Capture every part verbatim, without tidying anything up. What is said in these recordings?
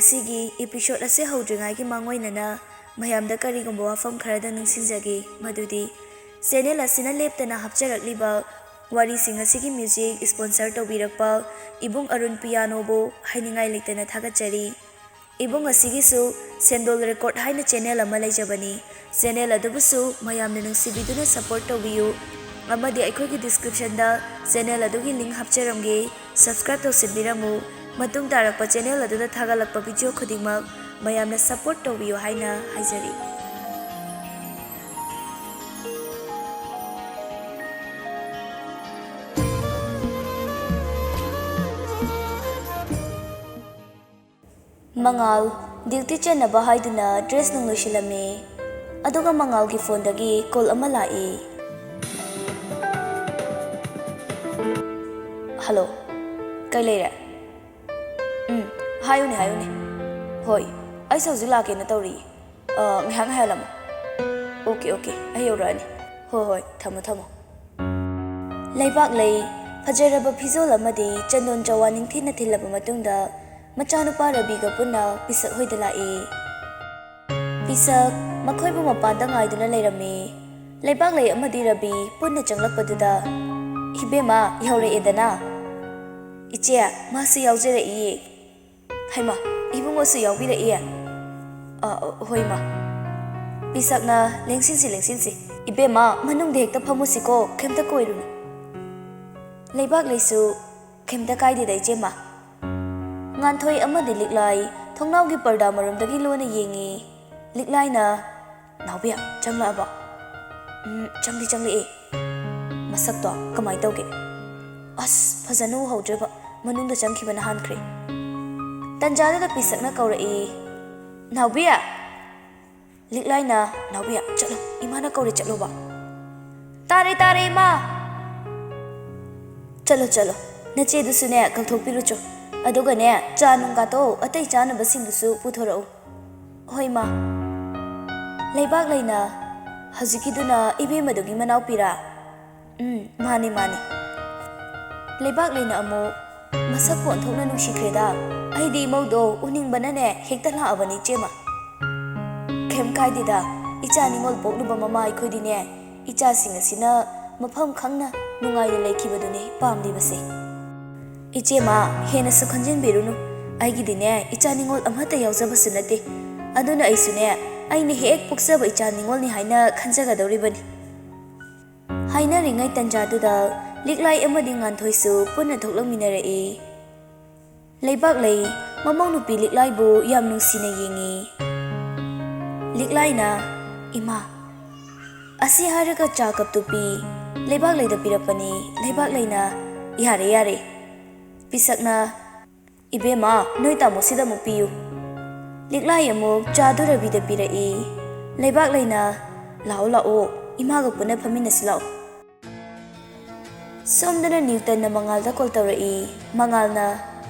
ꯁꯤꯒꯤ episode ꯑꯁꯤ ꯍꯧꯗ꯭ꯔꯤꯉꯩꯒꯤ ꯃꯥꯡꯑꯣꯏꯅꯅ ꯃꯌꯥꯝꯗ ꯀꯔꯤꯒꯨꯝꯕ ꯋꯥꯐꯝ ꯈꯔꯗ ꯅꯤꯡꯁꯤꯡꯖꯒꯦ, ꯃꯗꯨꯗꯤ channel ꯑꯁꯤꯅ ꯂꯦꯞꯇꯅ ꯍꯥꯞꯆꯔꯛꯂꯤꯕ ꯋꯥꯔꯤꯁꯤꯡ ꯑꯁꯤꯒꯤ music sponsor ꯇꯧꯕꯤꯔꯛꯄ ꯏꯕꯨꯡ ꯑꯔꯨꯟ ꯄꯤꯌꯥꯅꯣꯕꯨ ꯍꯥꯏꯅꯤꯡꯉꯥꯏ ꯂꯩꯇꯅ ꯊꯥꯒꯠꯆꯔꯤ꯫ ꯏꯕꯨꯡ ꯑꯁꯤꯒꯤꯁꯨ ꯁꯦꯟꯗꯣꯜ Record ꯍꯥꯏꯅ channel ꯑꯃ ꯂꯩꯖꯕꯅꯤ꯫ Channel ꯑꯗꯨꯕꯨꯁꯨ ꯃꯌꯥꯝꯅ ꯅꯨꯡꯁꯤꯕꯤꯗꯨꯅ support ꯇꯧꯕꯤꯌꯨ, ꯑꯃꯗꯤ ꯑꯩꯈꯣꯏꯒꯤ descriptionꯗ channel ꯑꯗꯨꯒꯤ link ꯍꯥꯞꯆꯔꯝꯒꯦ, subscribe ꯇꯧꯁꯤꯟꯕꯤꯔꯝꯃꯨ꯫ ꯃꯇꯨꯡ ꯇꯥꯔꯛꯄ channel ꯑꯗꯨꯗ ꯊꯥꯒꯠꯂꯛꯄ video ꯈꯨꯗꯤꯡꯃꯛ ꯃꯌꯥꯝꯅ support ꯇꯧꯕꯤꯌꯨ ꯍꯥꯏꯅ ꯍꯥꯏꯖꯔꯤ꯫ ꯃꯉꯥꯜ duty ꯆꯠꯅꯕ ꯍꯥꯏꯗꯨꯅ dress ꯅꯨꯡ ꯂꯣꯏꯁꯤꯜꯂꯝꯃꯤ꯫ ꯑꯗꯨꯒ ꯃꯉꯥꯜꯒꯤ phoneꯗꯒꯤ call ꯑꯃ ꯂꯥꯛꯏ꯫ Hello, ꯀꯩ ꯂꯩꯔꯦ? ꯎꯝ, ꯍꯥꯏꯌꯨꯅꯦ, ꯍꯥꯏꯌꯨꯅꯦ꯫ ꯍꯣꯏ, ꯑꯩꯁꯨ ꯍꯧꯖꯤꯛ ꯂꯥꯛꯀꯦꯅ ꯇꯧꯔꯤꯌꯦ꯫ ꯑ, ꯉꯥꯏꯍꯥꯛ ꯉꯥꯏꯍꯜꯂꯝꯃꯣ꯫ Okay, okay, ꯑꯩ ꯌꯧꯔꯛꯑꯅꯤ꯫ ꯍꯣꯏ, ꯍꯣꯏ, ꯊꯝꯃꯣ, ꯊꯝꯃꯣ꯫ ꯂꯩꯕꯥꯛꯂꯩ, ꯐꯖꯔꯕ ꯐꯤꯖꯣꯜ ꯑꯃꯗꯤ ꯆꯟꯗꯣꯟ ꯆꯋꯥ ꯅꯤꯡꯊꯤꯅ ꯊꯤꯜꯂꯕ ꯃꯇꯨꯡꯗ, ꯃꯆꯥꯅꯨꯄꯥ ꯔꯕꯤꯒ ꯄꯨꯟꯅ ꯄꯤꯁꯛ ꯍꯣꯏꯗ ꯂꯥꯛꯏ꯫ ꯄꯤꯁꯛ ꯃꯈꯣꯏꯕꯨ ꯃꯄꯥꯟꯗ ꯉꯥꯏꯗꯨꯅ ꯂꯩꯔꯝꯃꯤ꯫ ꯂꯩꯕꯥꯛꯂꯩ ꯑꯃꯗꯤ ꯔꯕꯤ ꯄꯨꯟꯅ ꯆꯪꯂꯛꯄꯗꯨꯗ, "ꯏꯕꯦꯝꯃ, ꯌꯧꯔꯛꯑꯦꯗꯅ?" "ꯏꯆꯦ, ꯃꯥꯁꯨ ꯌꯥꯎꯖꯔꯛꯏꯌꯦ꯫" "ꯍꯩꯃꯥ, ꯏꯕꯨꯡꯉꯣꯁꯨ ꯌꯥꯎꯕꯤꯔꯛꯏꯌꯦ?" "ꯑ, ꯍꯣꯏ, ꯃꯥ꯫" ꯄꯤꯁꯛꯅ, "ꯂꯦꯡꯁꯤꯟꯁꯤ, ꯂꯦꯡꯁꯤꯟꯁꯤ꯫ ꯏꯕꯦꯝꯃ, ꯃꯅꯨꯡꯗ ꯍꯦꯛꯇ ꯐꯝꯃꯨꯁꯤꯀꯣ, ꯀꯩꯝꯇ ꯀꯣꯏꯔꯨꯅꯨ꯫" ꯂꯩꯕꯥꯛꯂꯩꯁꯨ, "ꯀꯩꯝꯇ ꯀꯥꯏꯗꯦꯗ, ꯏꯆꯦꯃ꯫" ꯉꯥꯟꯊꯣꯏ ꯑꯃꯗꯤ ꯂꯤꯛꯂꯥꯏ ꯊꯣꯡꯅꯥꯎꯒꯤ ꯄꯔꯗꯥ ꯃꯔꯨꯝꯗꯒꯤ ꯂꯣꯟꯅ ꯌꯦꯡꯉꯤ꯫ ꯂꯤꯛꯂꯥꯏꯅ, "ꯅꯥꯎꯕꯤ, ꯆꯪꯂꯛꯑꯕꯣ?" "ꯎꯝ, ꯆꯪꯗꯤ ꯆꯪꯂꯛꯑꯦ꯫" "ꯃꯁꯛꯇꯣ ꯀꯃꯥꯏ ꯇꯧꯒꯦ?" "ꯑꯁ, ꯐꯖꯅ ꯎꯍꯧꯗ꯭ꯔꯦꯕ, ꯃꯅꯨꯡꯗ ꯆꯪꯈꯤꯕꯅ ꯍꯥꯟꯈ꯭ꯔꯦ꯫" ꯇꯟꯖꯥꯗꯨꯗ ꯄꯤꯁꯛꯅ ꯀꯧꯔꯛꯏ, "ꯅꯥꯎꯕꯤ!" ꯂꯤꯛꯂꯥꯏꯅ, "ꯅꯥꯎꯕꯤ, ꯆꯠꯂꯣ, ꯏꯃꯥꯅ ꯀꯧꯔꯦ, ꯆꯠꯂꯣꯕ꯫" "ꯇꯥꯔꯦ, ꯇꯥꯔꯦ, ꯏꯃꯥ꯫" "ꯆꯠꯂꯣ, ꯆꯠꯂꯣ, ꯅꯆꯦꯗꯨꯁꯨꯅꯦ ꯀꯧꯊꯣꯛꯄꯤꯔꯨꯆꯣ꯫ ꯑꯗꯨꯒꯅꯦ, ꯆꯥ ꯅꯨꯡꯒꯥꯇꯣ, ꯑꯇꯩ ꯆꯥꯅꯕꯁꯤꯡꯗꯨꯁꯨ ꯄꯨꯊꯣꯔꯛꯎ꯫" "ꯍꯣꯏ, ꯏꯃꯥ꯫" ꯂꯩꯕꯥꯛꯂꯩꯅ, "ꯍꯧꯖꯤꯛꯀꯤꯗꯨꯅ ꯏꯕꯦꯝꯃꯗꯨꯒꯤ ꯃꯅꯥꯎꯄꯤꯔꯥ?" "ꯎꯝ, ꯃꯥꯅꯤ, ꯃꯥꯅꯤ꯫" ꯂꯩꯕꯥꯛꯂꯩꯅ ꯑꯃꯨꯛ, "ꯃꯁꯛꯄꯨ ꯑꯣꯟꯊꯣꯛꯅ ꯅꯨꯡꯁꯤꯈ꯭ꯔꯦꯗ꯫ ꯑꯩꯗꯤ ꯏꯃꯧꯗꯣ ꯎꯅꯤꯡꯕꯅꯅꯦ ꯍꯦꯛꯇ ꯂꯥꯛꯑꯕꯅꯤ, ꯏꯆꯦꯃ꯫ ꯀꯩꯝ ꯀꯥꯏꯗꯦꯗ, ꯏꯆꯥ ꯅꯤꯉꯣꯜ ꯄꯣꯛꯂꯨꯕ ꯃꯃꯥ ꯑꯩꯈꯣꯏꯗꯤꯅꯦ, ꯏꯆꯥꯁꯤꯡ ꯑꯁꯤꯅ ꯃꯐꯝ ꯈꯪꯅ ꯅꯨꯡꯉꯥꯏꯅ ꯂꯩꯈꯤꯕꯗꯨꯅꯤ ꯄꯥꯝꯂꯤꯕꯁꯦ꯫ ꯏꯆꯦꯃ, ꯍꯦꯟꯅꯁꯨ ꯈꯟꯖꯤꯟꯕꯤꯔꯨꯅꯨ꯫ ꯑꯩꯒꯤꯗꯤꯅꯦ, ꯏꯆꯥ ꯅꯤꯉꯣꯜ ꯑꯃꯠꯇ ꯌꯥꯎꯖꯕꯁꯨ ꯅꯠꯇꯦ꯫ ꯑꯗꯨꯅ ꯑꯩꯁꯨꯅꯦ, ꯑꯩꯅ ꯍꯦꯛ ꯄꯣꯛꯆꯕ ꯏꯆꯥ ꯅꯤꯉꯣꯜꯅꯤ ꯍꯥꯏꯅ ꯈꯟꯖꯒꯗꯧꯔꯤꯕꯅꯤ꯫ ꯍꯥꯏꯅꯔꯤꯉꯩ ꯇꯟꯖꯥꯗꯨꯗ ꯂꯤꯛꯂꯥꯏ ꯑꯃꯗꯤ ꯉꯥꯟꯊꯣꯏꯁꯨ ꯄꯨꯟꯅ ꯊꯣꯛꯂꯛꯃꯤꯟꯅꯔꯛꯏ꯫ ꯂꯩꯕꯥꯛꯂꯩ ꯃꯃꯧ ꯅꯨꯄꯤ ꯂꯤꯛꯂꯥꯏꯕꯨ ꯌꯥꯝ ꯅꯨꯡꯁꯤꯅ ꯌꯦꯡꯉꯤ꯫ ꯂꯤꯛꯂꯥꯏꯅ, "ꯏꯃꯥ, ꯑꯁꯤ ꯍꯥꯏꯔꯒ ꯆꯥ ꯀꯞꯇꯨ ꯄꯤ꯫ ꯂꯩꯕꯥꯛꯂꯩꯗ ꯄꯤꯔꯛꯄꯅꯤ꯫" ꯂꯩꯕꯥꯛꯂꯩꯅ, "ꯌꯥꯔꯦ, ꯌꯥꯔꯦ꯫" ꯄꯤꯁꯛꯅ, "ꯏꯕꯦꯝꯃ, ꯅꯣꯏ ꯇꯥꯃꯣꯁꯤꯗ ꯑꯃꯨꯛ ꯄꯤꯌꯨ꯫" ꯂꯤꯛꯂꯥꯏ ꯑꯃꯨꯛ ꯆꯥꯗꯨ ꯔꯕꯤꯗ ꯄꯤꯔꯛꯏ꯫ ꯂꯩꯕꯥꯛꯂꯩꯅ, "ꯂꯥꯛꯑꯣ, ꯂꯥꯛꯑꯣ, ꯏꯃꯥꯒ ꯄꯨꯟꯅ ꯐꯝꯃꯤꯟꯅꯁꯤ ꯂꯥꯛꯑꯣ꯫" ꯁꯣꯝꯗꯅ ꯅ꯭ꯌꯨꯇꯟꯅ ꯃꯉꯥꯜꯗ ꯀꯣꯜ ꯇꯧꯔꯛꯏ꯫ ꯃꯉꯥꯜꯅ,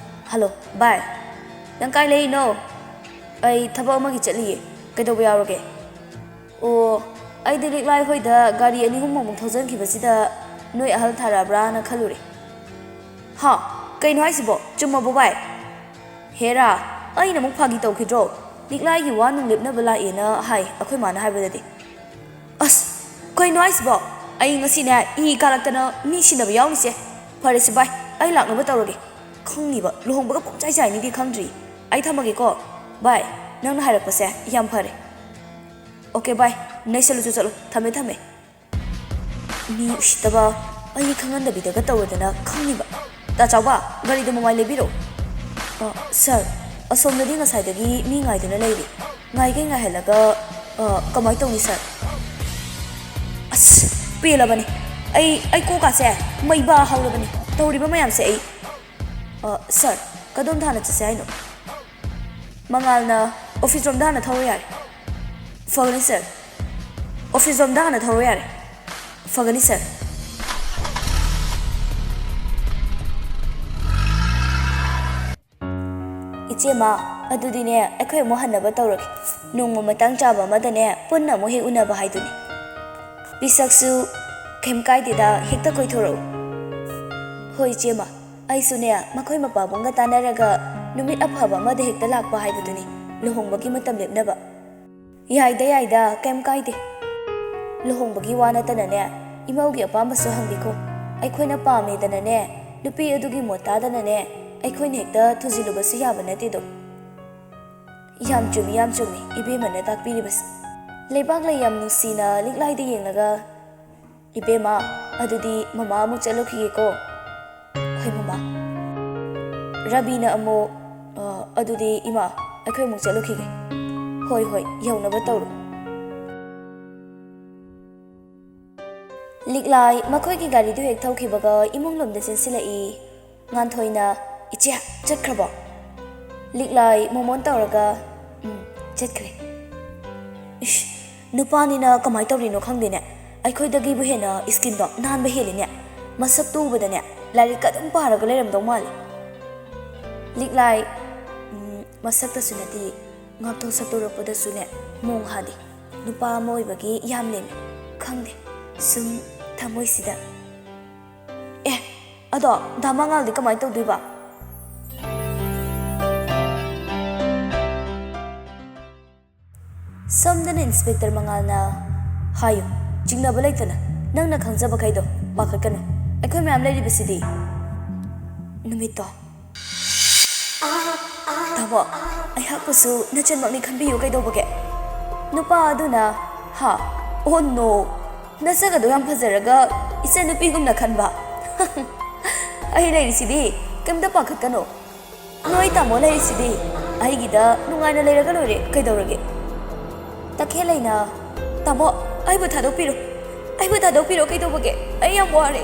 "ꯍꯜꯂꯣ, ꯚꯥꯏ꯫ ꯅꯪ ꯀꯥꯏ ꯂꯩꯔꯤꯅꯣ?" "ꯑꯩ ꯊꯕꯛ ꯑꯃꯒꯤ ꯆꯠꯂꯤꯌꯦ꯫ ꯀꯩꯗꯧꯕ ꯌꯥꯎꯔꯒꯦ?" "ꯑꯣ, ꯑꯩꯗꯤ ꯂꯤꯛꯂꯥꯏ ꯍꯣꯏꯗ ꯒꯥꯔꯤ ꯑꯅꯤ ꯑꯍꯨꯝ ꯑꯃꯨꯛ ꯊꯧꯖꯟꯈꯤꯕꯁꯤꯗ ꯅꯣꯏ ꯑꯍꯜ ꯊꯥꯔꯛꯑꯕ꯭ꯔꯥꯅ ꯈꯜꯂꯨꯔꯦ꯫" "ꯍꯥ? ꯀꯩꯅꯣ ꯍꯥꯏꯁꯤꯕꯣ? ꯆꯨꯝꯃꯕꯣ, ꯚꯥꯏ?" "ꯍꯦꯔꯥ, ꯑꯩꯅ ꯑꯃꯨꯛ ꯐꯥꯒꯤ ꯇꯧꯈꯤꯗ꯭ꯔꯣ? ꯂꯤꯛꯂꯥꯏꯒꯤ ꯋꯥ ꯅꯨꯡ ꯂꯦꯞꯅꯕ ꯂꯥꯛꯑꯦꯅ ꯍꯥꯏ ꯑꯩꯈꯣꯏ ꯃꯥꯅ ꯍꯥꯏꯕꯗꯗꯤ꯫" "ꯑꯁ, ꯀꯩꯅꯣ ꯍꯥꯏꯁꯤꯕꯣ? ꯑꯩ ꯉꯁꯤꯅꯦ ꯏ ꯀꯥꯔꯛꯇꯅ ꯃꯤ ꯁꯤꯟꯅꯕ ꯌꯥꯎꯅꯤꯁꯦ꯫ ꯐꯔꯦꯁꯦ ꯚꯥꯏ, ꯑꯩ ꯂꯥꯛꯅꯕ ꯇꯧꯔꯒꯦ꯫ ꯈꯪꯅꯤꯕ, ꯂꯨꯍꯣꯡꯕꯒ ꯄꯨꯡꯆꯥꯏ ꯆꯥꯏꯅꯤꯗꯤ ꯈꯪꯗ꯭ꯔꯤ꯫ ꯑꯩ ꯊꯝꯃꯒꯦꯀꯣ꯫ ꯚꯥꯏ, ꯅꯪꯅ ꯍꯥꯏꯔꯛꯄꯁꯦ ꯌꯥꯝ ꯐꯔꯦ꯫ ꯑꯣꯀꯦ ꯚꯥꯏ, ꯅꯩꯁꯜꯂꯨ ꯆꯨ ꯆꯠꯂꯨ꯫ ꯊꯝꯃꯦ, ꯊꯝꯃꯦ꯫" ꯃꯤ ꯎꯁꯤꯠꯇꯕ, ꯑꯩ ꯈꯪꯍꯟꯗꯕꯤꯗꯒ ꯇꯧꯔꯗꯅ ꯈꯪꯅꯤꯕ꯫ ꯇꯥ ꯆꯥꯎꯕ, ꯒꯥꯔꯤꯗꯣ ꯃꯃꯥꯏ ꯂꯩꯕꯤꯔꯣ꯫ "ꯑ, ꯁꯥꯔ, ꯑꯁꯣꯝꯗꯗꯤ ꯉꯁꯥꯏꯗꯒꯤ ꯃꯤ ꯉꯥꯏꯗꯨꯅ ꯂꯩꯔꯤ꯫ ꯉꯥꯏꯒꯩ ꯉꯥꯏꯍꯜꯂꯒ, ꯑ, ꯀꯃꯥꯏ ꯇꯧꯅꯤ, ꯁꯥꯔ?" ꯑꯁ, ꯄꯦꯜꯂꯕꯅꯤ꯫ ꯑꯩ, ꯑꯩ ꯀꯣꯛꯀꯥꯁꯦ ꯃꯩꯕꯥ ꯍꯧꯔꯕꯅꯤ꯫ ꯇꯧꯔꯤꯕ ꯃꯌꯥꯝꯁꯦ ꯑꯩ꯫ "ꯑ, ꯁꯥꯔ, ꯀꯗꯣꯝꯗ ꯍꯥꯟꯅ ꯆꯠꯁꯦ ꯍꯥꯏꯅꯣ?" ꯃꯉꯥꯜꯅ, "ꯑꯣꯐꯤꯁ ꯔꯣꯝꯗ ꯍꯥꯟꯅ ꯊꯧꯔꯣ ꯌꯥꯔꯦ꯫" "ꯐꯒꯅꯤ, ꯁꯥꯔ꯫ ꯑꯣꯐꯤꯁ ꯔꯣꯝꯗ ꯍꯥꯟꯅ ꯊꯧꯔꯣ ꯌꯥꯔꯦ꯫" "ꯐꯒꯅꯤ, ꯁꯥꯔ꯫" "ꯏꯆꯦꯃ, ꯑꯗꯨꯗꯤꯅꯦ, ꯑꯩꯈꯣꯏ ꯑꯃꯨꯛ ꯍꯟꯅꯕ ꯇꯧꯔꯒꯦ꯫ ꯅꯣꯡꯃ ꯃꯇꯥꯡ ꯆꯥꯕ ꯑꯃꯗꯅꯦ, ꯄꯨꯟꯅ ꯑꯃꯨꯛ ꯍꯦꯛ ꯎꯅꯕ ꯍꯥꯏꯗꯨꯅꯤ꯫" ꯄꯤꯁꯛꯁꯨ, "ꯀꯩꯝ ꯀꯥꯏꯗꯦꯗ, ꯍꯦꯛꯇ ꯀꯣꯏꯊꯣꯔꯛꯎ꯫" "ꯍꯣꯏ, ꯏꯆꯦꯃ, ꯑꯩꯁꯨꯅꯦ, ꯃꯈꯣꯏ ꯃꯄꯥꯕꯨꯡꯒ ꯇꯥꯟꯅꯔꯒ ꯅꯨꯃꯤꯠ ꯑꯐꯕ ꯑꯃꯗ ꯍꯦꯛꯇ ꯂꯥꯛꯄ ꯍꯥꯏꯕꯗꯨꯅꯤ ꯂꯨꯍꯣꯡꯕꯒꯤ ꯃꯇꯝ ꯂꯦꯞꯅꯕ꯫ ꯌꯥꯏꯗ, ꯌꯥꯏꯗ, ꯀꯩꯝ ꯀꯥꯏꯗꯦ꯫ ꯂꯨꯍꯣꯡꯕꯒꯤ ꯋꯥ ꯅꯠꯇꯅꯅꯦ, ꯏꯃꯧꯒꯤ ꯑꯄꯥꯝꯕꯁꯨ ꯍꯪꯕꯤꯈꯣ꯫ ꯑꯩꯈꯣꯏꯅ ꯄꯥꯝꯃꯦꯗꯅꯅꯦ, ꯅꯨꯄꯤ ꯑꯗꯨꯒꯤ ꯃꯣꯠ ꯇꯥꯗꯅꯅꯦ, ꯑꯩꯈꯣꯏꯅ ꯍꯦꯛꯇ ꯊꯨꯖꯤꯜꯂꯨꯕꯁꯨ ꯌꯥꯕ ꯅꯠꯇꯦꯗꯣ꯫ ꯌꯥꯝ ꯆꯨꯝꯃꯤ, ꯌꯥꯝ ꯆꯨꯝꯃꯤ ꯏꯕꯦꯝꯃꯅ ꯇꯥꯛꯄꯤꯔꯤꯕꯁꯦ꯫ ꯂꯩꯕꯥꯛꯂꯩ ꯌꯥꯝ ꯅꯨꯡꯁꯤꯅ ꯂꯤꯛꯂꯥꯏꯗ ꯌꯦꯡꯂꯒ, "ꯏꯕꯦꯝꯃ, ꯑꯗꯨꯗꯤ ꯃꯃꯥ ꯑꯃꯨꯛ ꯆꯠꯂꯨꯈꯤꯒꯦꯀꯣ꯫" "ꯍꯣꯏ ꯃꯃꯥ꯫" ꯔꯕꯤꯅ ꯑꯃꯨꯛ, "ꯑ, ꯑꯗꯨꯗꯤ ꯏꯃꯥ, ꯑꯩꯈꯣꯏ ꯑꯃꯨꯛ ꯆꯠꯂꯨꯈꯤꯒꯦ꯫" "ꯍꯣꯏ, ꯍꯣꯏ, ꯌꯧꯅꯕ ꯇꯧꯔꯣ꯫" ꯂꯤꯛꯂꯥꯏ ꯃꯈꯣꯏꯒꯤ ꯒꯥꯔꯤꯗꯨ ꯍꯦꯛ ꯊꯧꯈꯤꯕꯒ ꯏꯃꯨꯡ ꯂꯣꯝꯗ ꯆꯦꯟꯁꯤꯜꯂꯛꯏ꯫ ꯉꯥꯟꯊꯣꯏꯅ, "ꯏꯆꯦ, ꯆꯠꯈ꯭ꯔꯕꯣ?" ꯂꯤꯛꯂꯥꯏ ꯃꯣꯃꯣꯟ ꯇꯧꯔꯒ, "ꯎꯝ, ꯆꯠꯈ꯭ꯔꯦ꯫" "ꯏꯁ, ꯅꯨꯄꯥꯅꯤꯅ ꯀꯃꯥꯏꯅ ꯇꯧꯔꯤꯅꯣ ꯈꯪꯗꯦꯅꯦ, ꯑꯩꯈꯣꯏꯗꯒꯤꯕꯨ ꯍꯦꯟꯅ ꯏꯁꯀꯤꯟꯗꯣ ꯅꯥꯟꯕ ꯍꯦꯜꯂꯤꯅꯦ꯫ ꯃꯁꯛꯇꯨ ꯎꯕꯗꯅꯦ, ꯂꯥꯏꯔꯤꯛꯀ ꯑꯗꯨꯝ ꯄꯥꯔꯒ ꯂꯩꯔꯝꯗꯧ ꯃꯥꯜꯂꯤ꯫" ꯂꯤꯛꯂꯥꯏ, ꯎꯝ, ꯃꯁꯛꯇꯁꯨ ꯅꯠꯇꯦ, ꯉꯥꯛꯊꯣꯛ ꯁꯛꯇꯣꯔꯛꯄꯗꯁꯨꯅꯦ, ꯃꯣꯡ ꯍꯥꯗꯦ꯫ ꯅꯨꯄꯥ ꯑꯃ ꯑꯣꯏꯕꯒꯤ ꯌꯥꯝ ꯂꯦꯝꯃꯦ꯫ ꯈꯪꯗꯦ, ꯁꯨꯝ ꯊꯃꯣꯏꯁꯤꯗ꯫ ꯑꯦ, ꯑꯗꯣ ꯗꯥ ꯃꯉꯥꯜꯗꯤ ꯀꯃꯥꯏꯅ ꯇꯧꯗꯣꯏꯕ? ꯁꯣꯝꯗꯅ ꯏꯟꯁꯄꯦꯛꯇꯔ ꯃꯉꯥꯜꯅ, "ꯍꯥꯏꯌꯨ, ꯆꯤꯡꯅꯕ ꯂꯩꯇꯅ, ꯅꯪꯅ ꯈꯪꯖꯕꯈꯩꯗꯣ ꯄꯥꯈꯠꯀꯅꯨ, ꯑꯩꯈꯣꯏ ꯃꯌꯥꯝ ꯂꯩꯔꯤꯕꯁꯤꯗꯤ꯫" ꯅꯨꯃꯤꯠꯇꯣ꯫ "ꯇꯥꯃꯣ, ꯑꯩꯍꯥꯛꯄꯨꯁꯨ ꯅꯆꯟꯃꯛꯅꯤ ꯈꯟꯕꯤꯌꯨ ꯀꯩꯗꯧꯕꯒꯦ?" ꯅꯨꯄꯥ ꯑꯗꯨꯅ, "ꯍꯥ? ꯑꯣ ꯅꯣ! ꯅꯁꯛ ꯑꯗꯨ ꯌꯥꯝ ꯐꯖꯔꯒ ꯏꯆꯟꯅꯨꯄꯤꯒꯨꯝꯅ ꯈꯟꯕ? ꯑꯩ ꯂꯩꯔꯤꯁꯤꯗꯤ, ꯀꯩꯝꯇ ꯄꯥꯈꯠꯀꯅꯨ꯫ ꯅꯣꯏ ꯇꯥꯃꯣ ꯂꯩꯔꯤꯁꯤꯗꯤ, ꯑꯩꯒꯤꯗ ꯅꯨꯡꯉꯥꯏꯅ ꯂꯩꯔꯒ ꯂꯣꯏꯔꯦ ꯀꯩꯗꯧꯔꯒꯦ?" ꯇꯈꯦꯜꯂꯩꯅ, "ꯇꯥꯃꯣ, ꯑꯩꯕꯨ ꯊꯥꯗꯣꯛꯄꯤꯔꯣ꯫ ꯑꯩꯕꯨ ꯊꯥꯗꯣꯛꯄꯤꯔꯣ ꯀꯩꯗꯧꯕꯒꯦ? ꯑꯩ ꯌꯥꯝ ꯋꯥꯔꯦ꯫"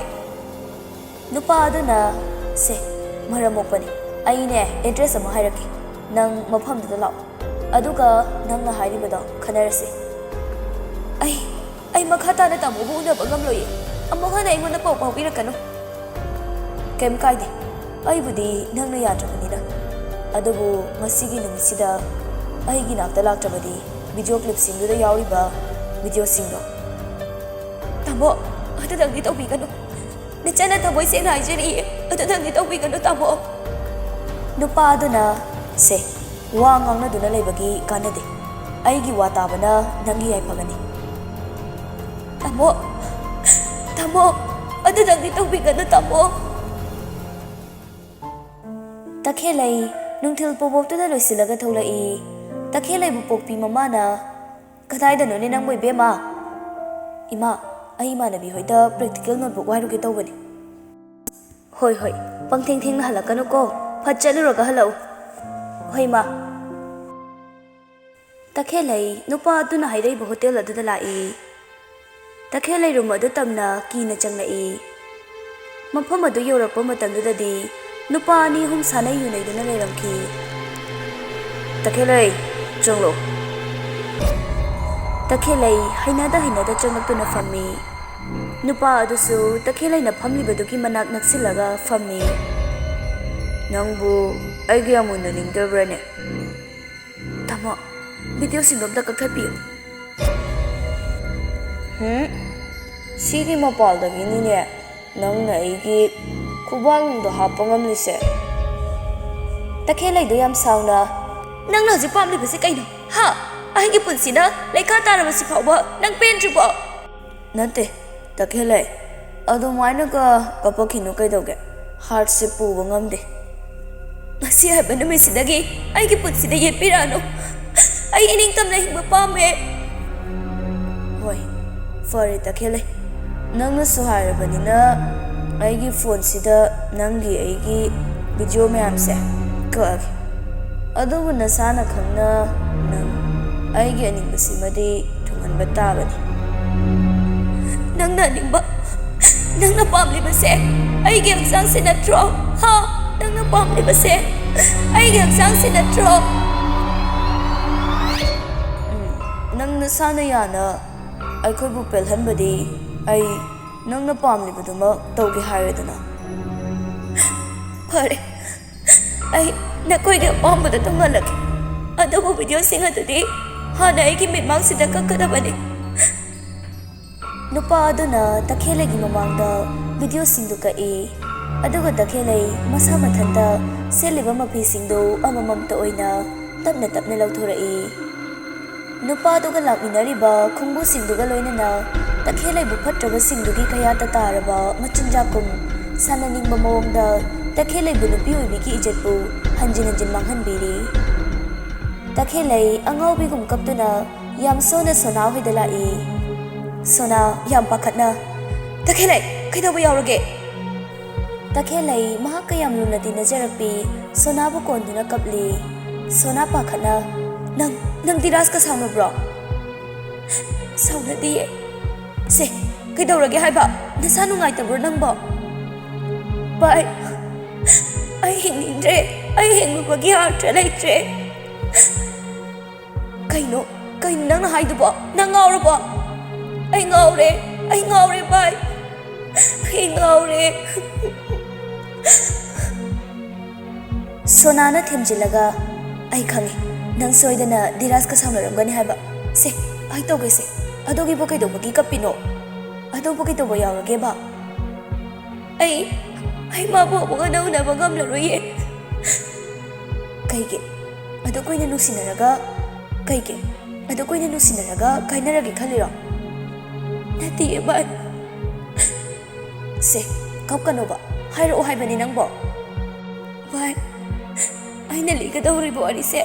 ꯅꯨꯄꯥ ꯑꯗꯨꯅ, "ꯁꯦ, ꯃꯔꯝ ꯃꯣꯛꯄꯅꯤ꯫ ꯑꯩꯅꯦ, ꯑꯦꯗ꯭ꯔꯦꯁ ꯑꯃ ꯍꯥꯏꯔꯛꯀꯦ꯫ ꯅꯪ ꯃꯐꯝꯗꯨꯗ ꯂꯥꯛꯑꯣ꯫ ꯑꯗꯨꯒ ꯅꯪꯅ ꯍꯥꯏꯔꯤꯕꯗꯣ ꯈꯟꯅꯔꯁꯤ꯫" "ꯑꯩ, ꯑꯩ ꯃꯈꯥ ꯇꯥꯅ ꯇꯥꯃꯣꯕꯨ ꯎꯅꯕ ꯉꯝꯂꯣꯏꯌꯦ꯫ ꯑꯃꯨꯛ ꯍꯟꯅ ꯑꯩꯉꯣꯟꯗ ꯄꯥꯎ ꯐꯥꯎꯕꯤꯔꯛꯀꯅꯨ꯫" "ꯀꯩꯝ ꯀꯥꯏꯗꯦ꯫ ꯑꯩꯕꯨꯗꯤ ꯅꯪꯅ ꯌꯥꯗ꯭ꯔꯕꯅꯤꯅ꯫ ꯑꯗꯨꯕꯨ ꯉꯁꯤꯒꯤ ꯅꯨꯃꯤꯠꯁꯤꯗ ꯑꯩꯒꯤ ꯅꯥꯛꯇ ꯂꯥꯛꯇ꯭ꯔꯕꯗꯤ ꯚꯤꯗꯤꯑꯣ ꯀ꯭ꯂꯤꯞꯁꯤꯡꯗꯨꯗ ꯌꯥꯎꯔꯤꯕ ꯚꯤꯗꯤꯑꯣꯁꯤꯡꯗꯣ꯫" "ꯇꯥꯃꯣ, ꯑꯗꯨꯗꯪꯗꯤ ꯇꯧꯕꯤꯒꯅꯨ꯫ ꯅꯆꯟꯅ ꯊꯃꯣꯏ ꯁꯦꯡꯅ ꯍꯥꯏꯖꯔꯤꯌꯦ, ꯑꯗꯨꯗꯪꯗꯤ ꯇꯧꯕꯤꯒꯅꯨ ꯇꯥꯃꯣ꯫" ꯅꯨꯄꯥ ꯑꯗꯨꯅ, "ꯁꯦ, ꯋꯥ ꯉꯥꯡꯅꯗꯨꯅ ꯂꯩꯕꯒꯤ ꯀꯥꯟꯅꯗꯦ꯫ ꯑꯩꯒꯤ ꯋꯥ ꯇꯥꯕꯅ ꯅꯪꯒꯤ ꯌꯥꯏꯐꯒꯅꯤ꯫" "ꯇꯥꯃꯣ, ꯇꯥꯃꯣ, ꯑꯗꯨꯗꯪꯗꯤ ꯇꯧꯕꯤꯒꯅꯨ, ꯇꯥꯃꯣ꯫" ꯇꯈꯦꯜꯂꯩ ꯅꯨꯡꯊꯤꯜ ꯄꯣꯕꯣꯞꯇꯨꯗ ꯂꯣꯏꯁꯤꯜꯂꯒ ꯊꯣꯛꯂꯛꯏ꯫ ꯇꯈꯦꯜꯂꯩꯕꯨ ꯄꯣꯛꯄꯤ ꯃꯃꯥꯅ, "ꯀꯗꯥꯏꯗꯅꯣꯅꯦ ꯅꯪꯕꯨ, ꯏꯕꯦꯝꯃ?" "ꯏꯃꯥ, ꯑꯩ ꯏꯃꯥꯟꯅꯕꯤ ꯍꯣꯏꯗ practical notebook ꯋꯥꯏꯔꯨꯒꯦ ꯇꯧꯕꯅꯤ꯫" "ꯍꯣꯏ, ꯍꯣꯏ, ꯄꯪꯊꯦꯡ ꯊꯦꯡꯅ ꯍꯜꯂꯛꯀꯅꯨꯀꯣ, ꯐꯠ ꯆꯠꯂꯨꯔꯒ ꯍꯜꯂꯛꯎ꯫" "ꯍꯣꯏ, ꯏꯃꯥ꯫" ꯇꯈꯦꯜꯂꯩ ꯅꯨꯄꯥ ꯑꯗꯨꯅ ꯍꯥꯏꯔꯛꯏꯕ ꯍꯣꯇꯦꯜ ꯑꯗꯨꯗ ꯂꯥꯛꯏ꯫ ꯇꯈꯦꯜꯂꯩ ꯔꯨꯝ ꯑꯗꯨ ꯇꯝꯅ ꯀꯤꯅ ꯆꯪꯂꯛꯏ꯫ ꯃꯐꯝ ꯑꯗꯨ ꯌꯧꯔꯛꯄ ꯃꯇꯝꯗꯨꯗꯗꯤ ꯅꯨꯄꯥ ꯑꯅꯤ ꯑꯍꯨꯝ ꯁꯥꯟꯅ ꯌꯨꯅꯩꯗꯨꯅ ꯂꯩꯔꯝꯈꯤ꯫ "ꯇꯈꯦꯜꯂꯩ, ꯆꯪꯂꯣ꯫" ꯇꯈꯦꯜꯂꯩ ꯍꯩꯅꯗ ꯍꯩꯅꯗ ꯆꯪꯂꯛꯇꯨꯅ ꯐꯝꯃꯤ꯫ ꯅꯨꯄꯥ ꯑꯗꯨꯁꯨ ꯇꯈꯦꯜꯂꯩꯅ ꯐꯝꯂꯤꯕꯗꯨꯒꯤ ꯃꯅꯥꯛ ꯅꯛꯁꯤꯜꯂꯒ ꯐꯝꯃꯤ꯫ "ꯅꯪꯕꯨ ꯑꯩꯒ ꯌꯥꯝ ꯎꯅꯅꯤꯡꯗꯕ꯭ꯔꯅꯦ?" "ꯇꯥꯃꯣ, ꯚꯤꯗꯤꯑꯣꯁꯤꯡꯗꯣ ꯑꯝꯇ ꯀꯛꯊꯠꯄꯤꯌꯨ꯫" "ꯍꯨꯝ? ꯁꯤꯒꯤ ꯃꯄꯥꯜꯗꯒꯤꯅꯤꯅꯦ ꯅꯪꯅ ꯑꯩꯒꯤ ꯈꯨꯕꯥꯛꯅꯨꯡꯗꯣ ꯍꯥꯞꯄ ꯉꯝꯂꯤꯁꯦ꯫" ꯇꯈꯦꯜꯂꯩꯗꯣ ꯌꯥꯝ ꯁꯥꯎꯅ, "ꯅꯪꯅ ꯍꯧꯖꯤꯛ ꯄꯥꯝꯂꯤꯕꯁꯤ ꯀꯩꯅꯣ? ꯍꯥ? ꯑꯩꯒꯤ ꯄꯨꯟꯁꯤꯅ ꯂꯩꯈꯥ ꯇꯥꯔꯕꯁꯤ ꯐꯥꯎꯕ ꯅꯪ ꯄꯦꯟꯗ꯭ꯔꯤꯕꯣ?" "ꯅꯠꯇꯦ, ꯇꯈꯦꯜꯂꯩ, ꯑꯗꯨꯃꯥꯏꯅꯒ ꯀꯞꯄꯛꯈꯤꯅꯨ ꯀꯩꯗꯧꯒꯦ? ꯍꯥꯔꯠꯁꯦ ꯄꯨꯕ ꯉꯝꯗꯦ꯫" "ꯉꯁꯤ ꯍꯥꯏꯕ ꯅꯨꯃꯤꯠꯁꯤꯗꯒꯤ ꯑꯩꯒꯤ ꯄꯨꯟꯁꯤꯗ ꯌꯦꯠꯄꯤꯔꯛꯑꯅꯨ꯫ ꯑꯩ ꯏꯅꯤꯡꯇꯝꯅ ꯍꯤꯡꯕ ꯄꯥꯝꯃꯦ꯫" "ꯍꯣꯏ, ꯐꯔꯦ ꯇꯈꯦꯜꯂꯩ, ꯅꯪꯅꯁꯨ ꯍꯥꯏꯔꯕꯅꯤꯅ ꯑꯩꯒꯤ ꯐꯣꯟꯁꯤꯗ ꯅꯪꯒꯤ ꯑꯩꯒꯤ ꯚꯤꯗꯤꯑꯣ ꯃꯌꯥꯝꯁꯦ ꯀꯛꯑꯒꯦ꯫ ꯑꯗꯨꯕꯨ ꯅꯁꯥꯅ ꯈꯪꯅ ꯅꯪ ꯑꯩꯒꯤ ꯑꯅꯤꯡꯕꯁꯤꯃꯗꯤ ꯊꯨꯡꯍꯟꯕ ꯇꯥꯕꯅꯤ꯫" "ꯅꯪꯅ ꯑꯅꯤꯡꯕ, ꯅꯪꯅ ꯄꯥꯝꯂꯤꯕꯁꯦ ꯑꯩꯒꯤ ꯍꯛꯆꯥꯡꯁꯦ ꯅꯠꯇ꯭ꯔꯣ? ꯍꯥ? ꯅꯪꯅ ꯄꯥꯝꯂꯤꯕꯁꯦ ꯑꯩꯒꯤ ꯍꯛꯆꯥꯡꯁꯦ ꯅꯠꯇ꯭ꯔꯣ?" "ꯎꯝ, ꯅꯪ ꯅꯁꯥꯅ ꯌꯥꯅ ꯑꯩꯈꯣꯏꯕꯨ ꯄꯦꯜꯍꯟꯕꯗꯤ ꯑꯩ ꯅꯪꯅ ꯄꯥꯝꯂꯤꯕꯗꯨꯃꯛ ꯇꯧꯒꯦ ꯍꯥꯏꯔꯦꯗꯅ꯫" "ꯐꯔꯦ, ꯑꯩ ꯅꯈꯣꯏꯒꯤ ꯑꯄꯥꯝꯕꯗ ꯇꯧꯍꯜꯂꯒꯦ꯫ ꯑꯗꯨꯕꯨ ꯚꯤꯗꯤꯑꯣꯁꯤꯡ ꯑꯗꯨꯗꯤ ꯍꯥꯟꯅ ꯑꯩꯒꯤ ꯃꯤꯠꯃꯥꯡꯁꯤꯗ ꯀꯛꯀꯗꯕꯅꯤ꯫" ꯅꯨꯄꯥ ꯑꯗꯨꯅ ꯇꯈꯦꯜꯂꯩꯒꯤ ꯃꯃꯥꯡꯗ ꯚꯤꯗꯤꯑꯣꯁꯤꯡꯗꯨ ꯀꯛꯏ꯫ ꯑꯗꯨꯒ ꯇꯈꯦꯜꯂꯩ ꯃꯁꯥ ꯃꯊꯟꯇ ꯁꯦꯠꯂꯤꯕ ꯃꯐꯤꯁꯤꯡꯗꯨ ꯑꯃꯃꯝꯇ ꯑꯣꯏꯅ ꯇꯞꯅ ꯇꯞꯅ ꯂꯧꯊꯣꯔꯛꯏ꯫ ꯅꯨꯄꯥꯗꯨꯒ ꯂꯥꯛꯃꯤꯟꯅꯔꯤꯕ ꯈꯣꯡꯕꯨꯁꯤꯡꯗꯨꯒ ꯂꯣꯏꯅꯅ ꯇꯈꯦꯜꯂꯩꯕꯨ ꯐꯠꯇ꯭ꯔꯕꯁꯤꯡꯗꯨꯒꯤ ꯀꯌꯥꯠꯇ ꯇꯥꯔꯕ ꯃꯆꯤꯟꯖꯥꯛꯀꯨꯝ ꯁꯥꯟꯅꯅꯤꯡꯕ ꯃꯑꯣꯡꯗ ꯇꯈꯦꯜꯂꯩꯕꯨ ꯅꯨꯄꯤ ꯑꯣꯏꯕꯤꯒꯤ ꯏꯖꯠꯄꯨ ꯍꯟꯖꯤꯟ ꯍꯟꯖꯤꯟ ꯃꯥꯡꯍꯟꯕꯤꯔꯤ꯫ ꯇꯈꯦꯜꯂꯩ ꯑꯉꯥꯎꯕꯤꯒꯨꯝ ꯀꯞꯇꯨꯅ ꯌꯥꯝ ꯁꯣꯟꯅ ꯁꯣꯅꯥ ꯍꯣꯏꯗ ꯂꯥꯛꯏ꯫ ꯁꯣꯅꯥ ꯌꯥꯝ ꯄꯥꯈꯠꯅ, "ꯇꯈꯦꯜꯂꯩ, ꯀꯩꯗꯧꯕ ꯌꯥꯎꯔꯒꯦ?" ꯇꯈꯦꯜꯂꯩ ꯃꯍꯥꯛꯀ ꯌꯥꯝ ꯂꯨꯅ ꯇꯤꯟꯅꯖꯔꯛꯄꯤ ꯁꯣꯅꯥꯕꯨ ꯀꯣꯟꯗꯨꯅ ꯀꯞꯂꯤ꯫ ꯁꯣꯅꯥ ꯄꯥꯈꯠꯅ, "ꯅꯪ, ꯅꯪ ꯙꯤꯔꯥꯖꯀ ꯁꯥꯎꯅꯕ꯭ꯔꯣ?" "ꯁꯥꯎꯅꯗꯤꯌꯦ꯫" "ꯁꯦ, ꯀꯩꯗꯧꯔꯒꯦ ꯍꯥꯏꯕ? ꯅꯁꯥ ꯅꯨꯡꯉꯥꯏꯇꯕ꯭ꯔꯣ ꯅꯪꯕꯣ?" "ꯚꯥꯏ, ꯑꯩ ꯍꯤꯡꯅꯤꯡꯗ꯭ꯔꯦ꯫ ꯑꯩ ꯍꯤꯡꯂꯨꯕꯒꯤ ꯑꯥꯔꯊ ꯂꯩꯇ꯭ꯔꯦ꯫" "ꯀꯩꯅꯣ? ꯀꯩꯅꯣ ꯅꯪꯅ ꯍꯥꯏꯗꯨꯕꯣ? ꯅꯪ ꯉꯥꯎꯔꯕꯣ?" "ꯑꯩ ꯉꯥꯎꯔꯦ꯫ ꯑꯩ ꯉꯥꯎꯔꯦ ꯚꯥꯏ꯫ ꯑꯩ ꯉꯥꯎꯔꯦ꯫" ꯁꯣꯅꯥꯅ ꯊꯦꯝꯖꯤꯜꯂꯒ, "ꯑꯩ ꯈꯪꯉꯤ, ꯅꯪ ꯁꯣꯏꯗꯅ ꯙꯤꯔꯥꯖꯀ ꯁꯥꯎꯅꯔꯝꯒꯅꯤ ꯍꯥꯏꯕ꯫ ꯁꯦ, ꯑꯩ ꯇꯧꯒꯦꯁꯦ꯫ ꯑꯗꯨꯒꯤꯕꯨ ꯀꯩꯗꯧꯕꯒꯤ ꯀꯞꯄꯤꯅꯣ? ꯑꯗꯨꯕꯨ ꯀꯩꯗꯧꯕ ꯌꯥꯎꯔꯒꯦꯕ?" "ꯑꯩ, ꯑꯩ ꯃꯥꯕꯨ ꯑꯃꯨꯛ ꯍꯟꯅ ꯎꯅꯕ ꯉꯝꯂꯔꯣꯏꯌꯦ꯫" "ꯀꯩꯒꯤ? ꯑꯗꯨ ꯀꯨꯏꯅ ꯅꯨꯡꯁꯤꯅꯔꯒ, ꯀꯩꯒꯤ? ꯑꯗꯨ ꯀꯨꯏꯅ ꯅꯨꯡꯁꯤꯅꯔꯒ ꯀꯥꯏꯅꯔꯒꯦ ꯈꯜꯂꯤꯔꯣ?" "ꯅꯠꯇꯤꯌꯦ ꯚꯥꯏ꯫" "ꯁꯦ, ꯀꯞꯀꯅꯣꯕ, ꯍꯥꯏꯔꯛꯑꯣ ꯍꯥꯏꯕꯅꯤ ꯅꯪꯕꯣ꯫" "ꯚꯥꯏ, ꯑꯩꯅ ꯂꯤꯒꯗꯧꯔꯤꯕ ꯋꯥꯔꯤꯁꯦ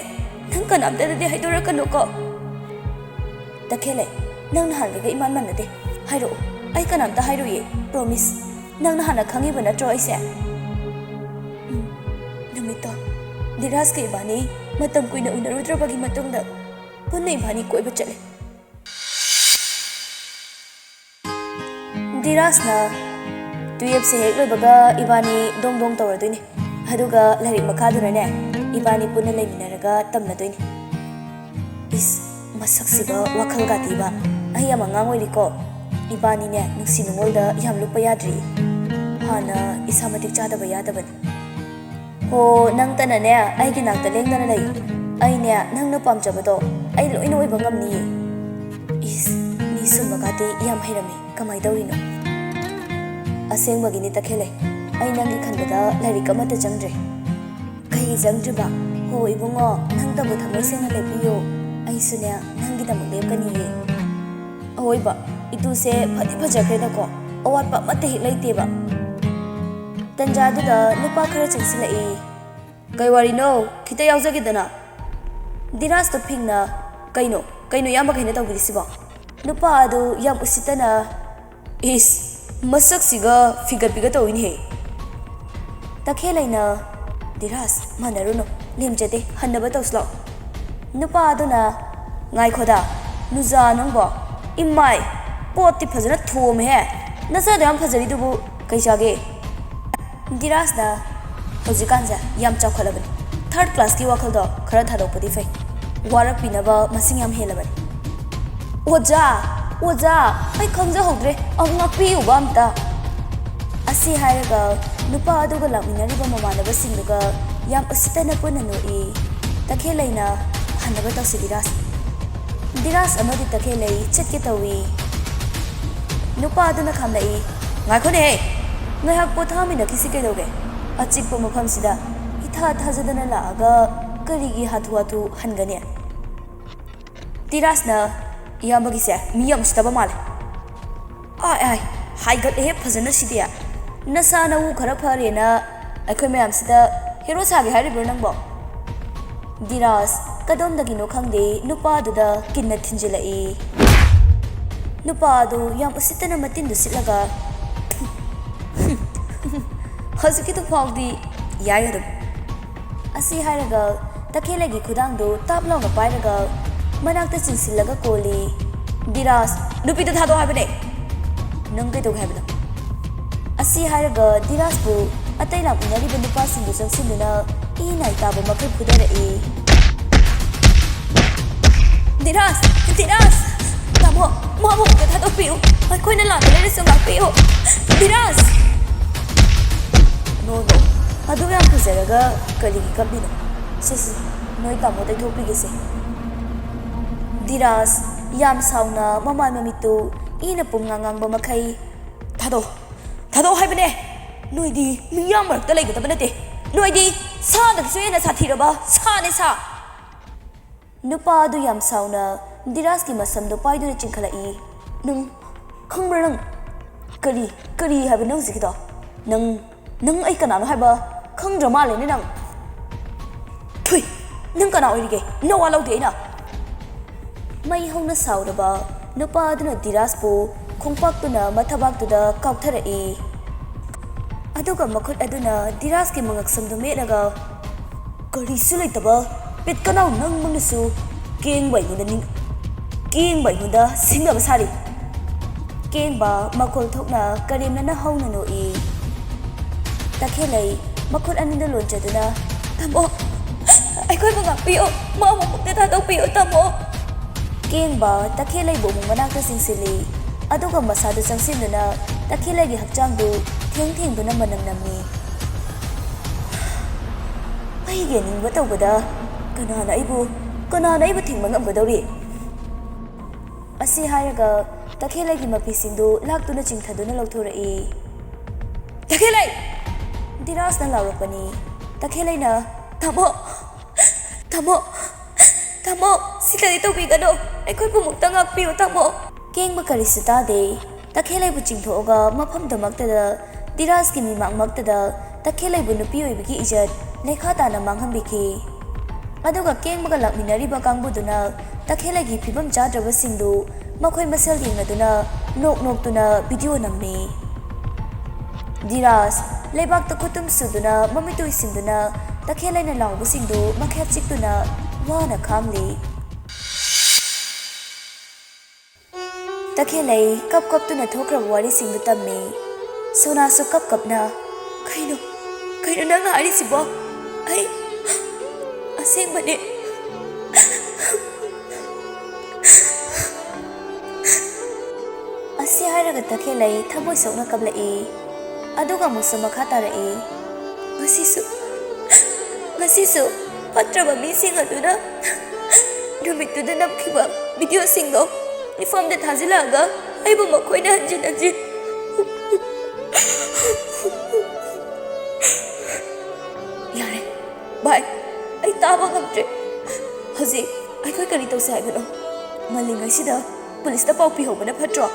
ꯅꯪ ꯀꯅꯥꯝꯇꯗꯗꯤ ꯍꯥꯏꯗꯣꯔꯛꯀꯅꯨꯀꯣ꯫" "ꯇꯈꯦꯜꯂꯩ, ꯅꯪ ꯅꯍꯥꯟꯒꯩꯒ ꯏꯃꯥꯟ ꯃꯥꯟꯅꯗꯦ꯫ ꯍꯥꯏꯔꯛꯑꯣ, ꯑꯩ ꯀꯅꯥꯝꯇ ꯍꯥꯏꯔꯣꯏꯌꯦ, promise꯫ ꯅꯪ ꯍꯥꯟꯅ ꯈꯪꯉꯤꯕ ꯅꯠꯇ꯭ꯔꯣ ꯑꯩꯁꯦ?" ꯎꯝ, ꯅꯨꯃꯤꯠꯇꯣ ꯙꯤꯔꯥꯖꯀ ꯏꯕꯥꯅꯤ ꯃꯇꯝ ꯀꯨꯏꯅ ꯎꯅꯔꯨꯗ꯭ꯔꯕꯒꯤ ꯃꯇꯨꯡꯗ ꯄꯨꯟꯅ ꯏꯕꯥꯅꯤ ꯀꯣꯏꯕ ꯆꯠꯂꯦ꯫ ꯙꯤꯔꯥꯖꯅ, "ꯇꯨꯌꯦꯞꯁꯦ ꯍꯦꯛ ꯂꯣꯏꯕꯒ ꯏꯕꯥꯅꯤ ꯗꯣꯡ ꯗꯣꯡ ꯇꯧꯔꯗꯣꯏꯅꯦ꯫ ꯑꯗꯨꯒ ꯂꯥꯏꯔꯤꯛ ꯃꯈꯥꯗꯨꯅꯅꯦ, ꯏꯕꯥꯅꯤ ꯄꯨꯟꯅ ꯂꯩꯃꯤꯟꯅꯔꯒ ꯇꯝꯂꯗꯣꯏꯅꯦ꯫" ꯏꯁ, ꯃꯁꯛꯁꯤꯒ ꯋꯥꯈꯜꯒ ꯊꯤꯕ꯫ ꯑꯩ ꯌꯥꯝ ꯑꯉꯥꯡ ꯑꯣꯏꯔꯤꯀꯣ꯫ ꯏꯕꯥꯅꯤꯅꯦ, ꯅꯨꯡꯁꯤ ꯅꯨꯡꯉꯣꯜꯗ ꯌꯥꯝ ꯂꯨꯞꯄ ꯌꯥꯗ꯭ꯔꯤ꯫ ꯍꯥꯟꯅ ꯏꯁꯥ ꯃꯇꯤꯛ ꯆꯥꯗꯕ ꯌꯥꯗꯕꯅꯤ꯫ ꯍꯣ, ꯅꯪꯇꯅꯅꯦ, ꯑꯩꯒꯤ ꯅꯥꯛꯇ ꯂꯦꯡꯗꯅ ꯂꯩꯌꯨ꯫ ꯑꯩꯅꯦ, ꯅꯪꯅ ꯄꯥꯝꯖꯕꯗꯣ ꯑꯩ ꯂꯣꯏꯅ ꯑꯣꯏꯕ ꯉꯝꯅꯤꯌꯦ꯫ ꯏꯁ, ꯃꯤ ꯁꯨꯝꯕꯒꯗꯤ ꯌꯥꯝ ꯍꯩꯔꯝꯃꯤ꯫ ꯀꯃꯥꯏ ꯇꯧꯔꯤꯅꯣ? ꯑꯁꯦꯡꯕꯒꯤꯅꯤ ꯇꯈꯦꯜꯂꯩ꯫ ꯑꯩ ꯅꯪꯒꯤ ꯈꯟꯕꯗ ꯂꯥꯏꯔꯤꯛ ꯑꯃꯠꯇ ꯆꯪꯗ꯭ꯔꯦ꯫ ꯀꯩ ꯆꯪꯗ꯭ꯔꯤꯕ? ꯍꯣ ꯏꯕꯨꯡꯉꯣ, ꯅꯪꯇꯕꯨ ꯊꯃꯣꯏ ꯁꯦꯡꯅ ꯂꯦꯞꯄꯤꯌꯨ꯫ ꯑꯩꯁꯨꯅꯦ, ꯅꯪꯒꯤꯗꯃꯛ ꯂꯦꯞꯀꯅꯤꯌꯦ꯫ ꯑꯋꯣꯏꯕ, ꯏꯇꯨꯁꯦ ꯐꯗꯤ ꯐꯖꯈ꯭ꯔꯦꯗꯀꯣ, ꯑꯋꯥꯠꯄ ꯑꯃꯠꯇ ꯍꯦꯛ ꯂꯩꯇꯦꯕ꯫ ꯇꯟꯖꯥꯗꯨꯗ ꯅꯨꯄꯥ ꯈꯔ ꯆꯪꯁꯤꯜꯂꯛꯏ꯫ "ꯀꯩ ꯋꯥꯔꯤꯅꯣ? ꯈꯤꯇ ꯌꯥꯎꯖꯒꯦꯗꯅ?" ꯗꯤꯔꯥꯖꯇꯣ ꯐꯤꯡꯅ, "ꯀꯩꯅꯣ? ꯀꯩꯅꯣ ꯏꯌꯥꯝꯕꯈꯩꯅ ꯇꯧꯕꯤꯔꯤꯁꯤꯕꯣ?" ꯅꯨꯄꯥ ꯑꯗꯨ ꯌꯥꯝ ꯎꯁꯤꯠꯇꯅ, "ꯏꯁ, ꯃꯁꯛꯁꯤꯒ ꯐꯤꯒꯠ ꯄꯤꯒꯠ ꯇꯧꯏꯅꯦꯍꯦ!" ꯇꯈꯦꯜꯂꯩꯅ, "ꯗꯤꯔꯥꯖ, ꯃꯥꯟꯅꯔꯨꯅꯨ, ꯂꯦꯝꯖꯗꯦ, ꯍꯟꯅꯕ ꯇꯧꯁꯤ ꯂꯥꯛꯑꯣ꯫" ꯅꯨꯄꯥ ꯑꯗꯨꯅ, "ꯉꯥꯏꯈꯣꯗ, ꯅꯨꯖꯥ ꯅꯪꯕꯣ, ꯏꯃꯥꯏ, ꯄꯣꯠꯇꯤ ꯐꯖꯅ ꯊꯣꯝꯃꯦꯍꯦ, ꯅꯆꯥꯗꯣ ꯌꯥꯝ ꯐꯖꯔꯤꯗꯨꯕꯨ ꯀꯩ ꯆꯥꯒꯦ?" ꯗꯤꯔꯥꯖꯅ, "ꯍꯧꯖꯤꯛꯀꯥꯟꯁꯦ ꯌꯥꯝ ꯆꯥꯎꯈꯠꯂꯕꯅꯤ, ꯊꯥꯔꯠ ꯀ꯭ꯂꯥꯁꯀꯤ ꯋꯥꯈꯜꯗꯣ ꯈꯔ ꯊꯥꯗꯣꯛꯄꯗꯤ ꯐꯩ, ꯋꯥꯔꯛꯄꯤꯅꯕ ꯃꯁꯤꯡ ꯌꯥꯝ ꯍꯦꯜꯂꯕꯅꯤ꯫" "ꯑꯣꯖꯥ, ꯑꯣꯖꯥ, ꯑꯩ ꯈꯪꯖꯍꯧꯗ꯭ꯔꯦ, ꯑꯃꯨꯛ ꯉꯥꯛꯄꯤꯌꯨꯕ ꯑꯝꯇ꯫" ꯑꯁꯤ ꯍꯥꯏꯔꯒ ꯅꯨꯄꯥ ꯑꯗꯨꯒ ꯂꯥꯛꯃꯤꯟꯅꯔꯤꯕ ꯃꯃꯥꯟꯅꯕꯁꯤꯡꯗꯨꯒ ꯌꯥꯝ ꯎꯁꯤꯠꯇꯅ ꯄꯨꯟꯅ ꯅꯣꯛꯏ꯫ ꯇꯈꯦꯜꯂꯩꯅ, "ꯍꯟꯅꯕ ꯇꯧꯁꯤ ꯗꯤꯔꯥꯖ꯫" ꯗꯤꯔꯥꯖ ꯑꯃꯗꯤ ꯇꯈꯦꯜꯂꯩ ꯆꯠꯀꯦ ꯇꯧꯏ꯫ ꯅꯨꯄꯥ ꯑꯗꯨꯅ ꯈꯥꯝꯂꯛꯏ, "ꯉꯥꯏꯈꯣꯅꯦꯍꯦ, ꯉꯥꯏꯍꯥꯛ ꯄꯣꯊꯥꯃꯤꯟꯅꯈꯤꯁꯤ ꯀꯩꯗꯧꯒꯦ? ꯑꯆꯤꯛꯄ ꯃꯐꯝꯁꯤꯗ ꯏꯊꯥ ꯊꯥꯖꯗꯅ ꯂꯥꯛꯑꯒ ꯀꯔꯤꯒꯤ ꯍꯥꯊꯨ ꯍꯥꯊꯨ ꯍꯟꯒꯅꯤ?" ꯗꯤꯔꯥꯖꯅ, "ꯏꯌꯥꯝꯕꯒꯤꯁꯦ ꯃꯤ ꯌꯥꯝ ꯎꯁꯤꯠꯇꯕ ꯃꯥꯜꯂꯦ꯫" "ꯑꯥꯏ ꯑꯥꯏ, ꯍꯥꯏꯒꯠꯂꯦꯍꯦ ꯐꯖꯅ ꯁꯤꯗꯤ꯫ ꯅꯁꯥ ꯅꯎ ꯈꯔ ꯐꯔꯦꯅ ꯑꯩꯈꯣꯏ ꯃꯌꯥꯝꯁꯤꯗ ꯍꯦꯔꯣ ꯁꯥꯒꯦ ꯍꯥꯏꯔꯤꯕ꯭ꯔꯣ ꯅꯪꯕꯣ?" ꯗꯤꯔꯥꯖ ꯀꯗꯣꯝꯗꯒꯤꯅꯣ ꯈꯪꯗꯦ ꯅꯨꯄꯥꯗꯨꯗ ꯀꯤꯟꯅ ꯊꯤꯟꯖꯤꯜꯂꯛꯏ꯫ ꯅꯨꯄꯥ ꯑꯗꯨ ꯌꯥꯝ ꯎꯁꯤꯠꯇꯅ ꯃꯇꯤꯟꯗꯨ ꯁꯤꯠꯂꯒ, "ꯍꯧꯖꯤꯛꯀꯤꯗꯨ ꯐꯥꯎꯗꯤ ꯌꯥꯏ ꯑꯗꯨꯝ꯫" ꯑꯁꯤ ꯍꯥꯏꯔꯒ ꯇꯈꯦꯜꯂꯩꯒꯤ ꯈꯨꯗꯥꯡꯗꯨ ꯇꯥꯞ ꯂꯥꯎꯅ ꯄꯥꯏꯔꯒ ꯃꯅꯥꯛꯇ ꯆꯤꯡꯁꯤꯜꯂꯒ ꯀꯣꯜꯂꯤ꯫ "ꯗꯤꯔꯥꯖ, ꯅꯨꯄꯤꯗꯨ ꯊꯥꯗꯣꯛ ꯍꯥꯏꯕꯅꯦ! ꯅꯪ ꯀꯩꯗꯧꯒꯦ ꯍꯥꯏꯕꯅꯣ?" ꯑꯁꯤ ꯍꯥꯏꯔꯒ ꯗꯤꯔꯥꯖꯄꯨ ꯑꯇꯩ ꯂꯥꯛꯃꯤꯟꯅꯔꯤꯕ ꯅꯨꯄꯥꯁꯤꯡꯗꯨ ꯆꯪꯁꯤꯟꯗꯨꯅ ꯏ ꯅꯥꯏ ꯇꯥꯕ ꯃꯈꯩ ꯐꯨꯊꯔꯛꯏ꯫ "ꯗꯤꯔꯥꯖ! ꯗꯤꯔꯥꯖ! ꯇꯥꯃꯣ, ꯃꯥꯕꯨ ꯑꯃꯨꯛꯇ ꯊꯥꯗꯣꯛꯄꯤꯌꯨ꯫ ꯑꯩꯈꯣꯏꯅ ꯂꯥꯟꯕ ꯂꯩꯔꯁꯨ ꯉꯥꯛꯄꯤꯌꯨ꯫ ꯗꯤꯔꯥꯖ!" "ꯅꯣ, ꯅꯣ꯫ ꯑꯗꯨ ꯌꯥꯝ ꯐꯖꯔꯒ ꯀꯔꯤꯒꯤ ꯀꯞꯂꯤꯅꯣ? ꯁꯦ, ꯁꯦ, ꯅꯣꯏ ꯇꯥꯃꯣ ꯇꯩꯊꯣꯛꯄꯤꯒꯦꯁꯦ꯫" ꯗꯤꯔꯥꯖ ꯌꯥꯝ ꯁꯥꯎꯅ ꯃꯃꯥꯏ ꯃꯃꯤꯠꯇꯨ ꯏꯅ ꯄꯨꯝꯉꯥ ꯉꯥꯡꯕ ꯃꯈꯩ, "ꯊꯥꯗꯣꯛ, ꯊꯥꯗꯣꯛ ꯍꯥꯏꯕꯅꯦ!" ꯅꯣꯏꯗꯤ ꯃꯤꯌꯥꯝ ꯃꯔꯛꯇ ꯂꯩꯒꯗꯕ ꯅꯠꯇꯦ꯫ ꯅꯣꯏꯗꯤ ꯁꯥꯗꯒꯤꯁꯨ ꯍꯦꯟꯅ ꯁꯥꯊꯤꯔꯕ ꯁꯥꯅꯦ, ꯁꯥ꯫ ꯅꯨꯄꯥ ꯑꯗꯨ ꯌꯥꯝ ꯁꯥꯎꯅ ꯙꯤꯔꯥꯖꯀꯤ ꯃꯁꯝꯗꯨ ꯄꯥꯏꯗꯨꯅ ꯆꯤꯡꯈꯠꯂꯛꯏ꯫ "ꯅꯪ ꯈꯪꯕ꯭ꯔꯥ ꯅꯪ? ꯀꯔꯤ, ꯀꯔꯤ ꯍꯥꯏꯕꯅꯣ ꯍꯧꯖꯤꯛꯀꯤꯗꯣ? ꯅꯪ, ꯅꯪ ꯑꯩ ꯀꯅꯥꯅꯣ ꯍꯥꯏꯕ ꯈꯪꯗ꯭ꯔ ꯃꯥꯜꯂꯦꯅꯦ ꯅꯪ꯫ ꯊꯨꯏ, ꯅꯪ ꯀꯅꯥ ꯑꯣꯏꯔꯤꯒꯦ? ꯅꯋꯥ ꯂꯧꯗꯦ ꯑꯩꯅ꯫" ꯃꯩ ꯍꯧꯅ ꯁꯥꯎꯔꯕ ꯅꯨꯄꯥ ꯑꯗꯨꯅ ꯙꯤꯔꯥꯖꯄꯨ ꯈꯣꯡꯄꯥꯛꯇꯨꯅ ꯃꯊꯕꯥꯛꯇꯨꯗ ꯀꯥꯎꯊꯔꯛꯏ꯫ ꯑꯗꯨꯒ ꯃꯈꯨꯠ ꯑꯗꯨꯅ ꯙꯤꯔꯥꯖꯀꯤ ꯃꯉꯛꯁꯝꯗꯨ ꯃꯦꯠꯂꯒ, "ꯀꯔꯤꯁꯨ ꯂꯩꯇꯕ ꯄꯦꯠꯀꯅꯥꯎ ꯅꯪꯃꯛꯅꯁꯨ ꯀꯦꯡꯕ ꯑꯩꯉꯣꯟꯗ ꯅꯤꯡ-, ꯀꯦꯡꯕ ꯑꯩꯉꯣꯟꯗ ꯁꯤꯡꯅꯕ ꯁꯥꯔꯤ꯫" ꯀꯦꯡꯕ ꯃꯈꯣꯜ ꯊꯣꯛꯅ ꯀꯔꯦꯝꯅꯅ ꯍꯧꯅ ꯅꯣꯛꯏ꯫ ꯇꯈꯦꯜꯂꯩ ꯃꯈꯨꯠ ꯑꯅꯤꯗꯨ ꯂꯣꯟꯖꯗꯨꯅ, "ꯇꯥꯃꯣ, ꯑꯩꯈꯣꯏꯕꯨ ꯉꯥꯛꯄꯤꯌꯨ, ꯃꯥꯕꯨ ꯑꯃꯨꯛꯇ ꯊꯥꯗꯣꯛꯄꯤꯌꯨ, ꯇꯥꯃꯣ꯫" ꯀꯦꯡꯕ ꯇꯈꯦꯜꯂꯩꯕꯨ ꯑꯃꯨꯛ ꯃꯅꯥꯛꯇ ꯆꯤꯡꯁꯤꯜꯂꯤ, ꯑꯗꯨꯒ ꯃꯁꯥꯗꯨ ꯆꯪꯁꯤꯟꯗꯨꯅ ꯇꯈꯦꯜꯂꯩꯒꯤ ꯍꯛꯆꯥꯡꯗꯨ ꯊꯦꯡ ꯊꯦꯡꯗꯨꯅ ꯃꯅꯝ ꯅꯝꯃꯤ꯫ "ꯑꯩꯒꯤ ꯑꯅꯤꯡꯕ ꯇꯧꯕꯗ ꯀꯅꯥꯅ ꯑꯩꯕꯨ, ꯀꯅꯥꯅ ꯑꯩꯕꯨ ꯊꯤꯡꯕ ꯉꯝꯒꯗꯧꯔꯤ?" ꯑꯁꯤ ꯍꯥꯏꯔꯒ ꯇꯈꯦꯜꯂꯩꯒꯤ ꯃꯄꯤꯁꯤꯡꯗꯨ ꯂꯥꯛꯇꯨꯅ ꯆꯤꯡꯊꯗꯨꯅ ꯂꯧꯊꯣꯔꯛꯏ꯫ "ꯇꯈꯦꯜꯂꯩ!" ꯙꯤꯔꯥꯖꯅ ꯂꯥꯎꯔꯛꯄꯅꯤ꯫ ꯇꯈꯦꯜꯂꯩꯅ, "ꯇꯥꯃꯣ, ꯇꯥꯃꯣ, ꯇꯥꯃꯣ, ꯁꯤꯗꯗꯤ ꯇꯧꯕꯤꯒꯅꯨ꯫ ꯑꯩꯈꯣꯏꯕꯨ ꯑꯃꯨꯛꯇ ꯉꯥꯛꯄꯤꯌꯨ, ꯇꯥꯃꯣ꯫" ꯀꯦꯡꯕ ꯀꯔꯤꯁꯨ ꯇꯥꯗꯦ꯫ ꯇꯈꯦꯜꯂꯩꯕꯨ ꯆꯤꯡꯊꯣꯛꯑꯒ ꯃꯐꯝꯗꯨꯃꯛꯇꯗ ꯙꯤꯔꯥꯖꯀꯤ ꯃꯤꯃꯥꯡꯃꯛꯇꯗ ꯇꯈꯦꯜꯂꯩꯕꯨ ꯅꯨꯄꯤ ꯑꯣꯏꯕꯒꯤ ꯏꯖꯠ ꯂꯩꯈꯥ ꯇꯥꯅ ꯃꯥꯡꯍꯟꯕꯤꯈꯤ꯫ ꯑꯗꯨꯒ ꯀꯦꯡꯕꯒ ꯂꯥꯛꯃꯤꯟꯅꯔꯤꯕ ꯀꯥꯡꯕꯨꯗꯨꯅ ꯇꯈꯦꯜꯂꯩꯒꯤ ꯐꯤꯕꯝ ꯆꯥꯗ꯭ꯔꯕꯁꯤꯡꯗꯨ ꯃꯈꯣꯏ ꯃꯁꯦꯜ ꯌꯦꯡꯅꯗꯨꯅ ꯅꯣꯛ ꯅꯣꯛꯇꯨꯅ ꯚꯤꯗꯤꯑꯣ ꯅꯝꯃꯤ꯫ ꯙꯤꯔꯥꯖ ꯂꯩꯕꯥꯛꯇ ꯈꯨꯠꯇꯨꯝ ꯁꯨꯗꯨꯅ ꯃꯃꯤꯠ ꯎꯏꯁꯤꯟꯗꯨꯅ ꯇꯈꯦꯜꯂꯩꯅ ꯂꯥꯎꯕꯁꯤꯡꯗꯨ ꯃꯈꯦꯠ ꯆꯤꯛꯇꯨꯅ ꯋꯥꯅ ꯈꯥꯡꯂꯤ꯫ ꯇꯈꯦꯜꯂꯩ ꯀꯞ ꯀꯞꯇꯨꯅ ꯊꯣꯛꯈ꯭ꯔꯕ ꯋꯥꯔꯤꯁꯤꯡꯗꯨ ꯇꯝꯃꯤ꯫ ꯁꯣꯅꯥꯁꯨ ꯀꯞ ꯀꯞꯅ, "ꯀꯩꯅꯣ, ꯀꯩꯅꯣ ꯅꯪꯅ ꯍꯥꯏꯔꯤꯁꯤꯕꯣ? ꯑꯩ ꯑꯁꯦꯡꯕꯅꯦ꯫" ꯑꯁꯤ ꯍꯥꯏꯔꯒ ꯇꯈꯦꯜꯂꯩ ꯊꯃꯣꯏ ꯁꯣꯛꯅ ꯀꯞꯂꯛꯏ꯫ ꯑꯗꯨꯒ ꯑꯃꯨꯛꯁꯨ ꯃꯈꯥ ꯇꯥꯔꯛꯏ꯫ "ꯉꯁꯤꯁꯨ, ꯉꯁꯤꯁꯨ ꯐꯠꯇ꯭ꯔꯕ ꯃꯤꯁꯤꯡ ꯑꯗꯨꯅ ꯅꯨꯃꯤꯠꯇꯨꯗ ꯅꯝꯈꯤꯕ ꯚꯤꯗꯤꯑꯣꯁꯤꯡꯗꯣ ꯃꯤꯐꯝꯗ ꯊꯥꯖꯤꯜꯂꯛꯑꯒ ꯑꯩꯕꯨ ꯃꯈꯣꯏꯅ ꯍꯟꯖꯤꯟ ꯍꯟꯖꯤꯟ ꯚꯥꯏ, ꯑꯩ ꯇꯥꯕ ꯉꯝꯗ꯭ꯔꯦ꯫ ꯍꯧꯖꯤꯛ ꯑꯩꯈꯣꯏ ꯀꯔꯤ ꯇꯧꯁꯦ ꯍꯥꯏꯕꯅꯣ? ꯉꯜꯂꯤꯉꯩꯁꯤꯗ ꯄꯨꯂꯤꯁꯇ ꯄꯥꯎ ꯄꯤꯍꯧꯕꯅ ꯐꯠꯇ꯭ꯔꯣ?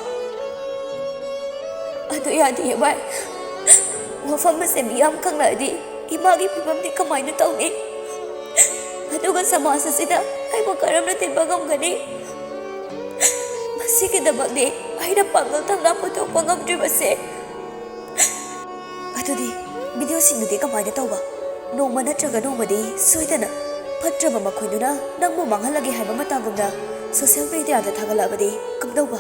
ꯑꯗꯨ ꯌꯥꯗꯤꯌꯦ ꯚꯥꯏ꯫ ꯋꯥꯐꯝ ꯑꯁꯦ ꯃꯤꯌꯥꯝ ꯈꯪꯂꯛꯑꯗꯤ ꯏꯃꯥꯒꯤ ꯐꯤꯕꯝꯗꯤ ꯀꯃꯥꯏꯅ ꯇꯧꯅꯤ? ꯑꯗꯨꯒ ꯁꯃꯥꯖ ꯑꯁꯤꯗ ꯑꯩꯕꯨ ꯀꯔꯝꯅ ꯇꯤꯟꯕ ꯉꯝꯒꯅꯤ? ꯃꯁꯤꯒꯤꯗꯃꯛꯅꯤ ꯑꯩꯅ ꯄꯥꯡꯒꯜ ꯊꯧꯅꯥ ꯄꯨꯊꯣꯛꯄ ꯉꯝꯗ꯭ꯔꯤꯕꯁꯦ꯫ ꯑꯗꯨꯗꯤ ꯚꯤꯗꯤꯑꯣꯁꯤꯡꯗꯨꯗꯤ ꯀꯃꯥꯏꯅ ꯇꯧꯕ? ꯅꯣꯡꯃ ꯅꯠꯇ꯭ꯔꯒ ꯅꯣꯡꯃꯗꯤ ꯁꯣꯏꯗꯅ ꯐꯠꯇ꯭ꯔꯕ ꯃꯈꯣꯏꯗꯨꯅ ꯅꯪꯕꯨ ꯃꯥꯡꯍꯜꯂꯒꯦ ꯍꯥꯏꯕ ꯃꯇꯥꯒꯨꯝꯅ ꯁꯣꯁꯤꯌꯦꯜ ꯃꯤꯗꯤꯌꯥꯗ ꯊꯥꯒꯠꯂꯛꯑꯕꯗꯤ ꯀꯝꯗꯧꯕ?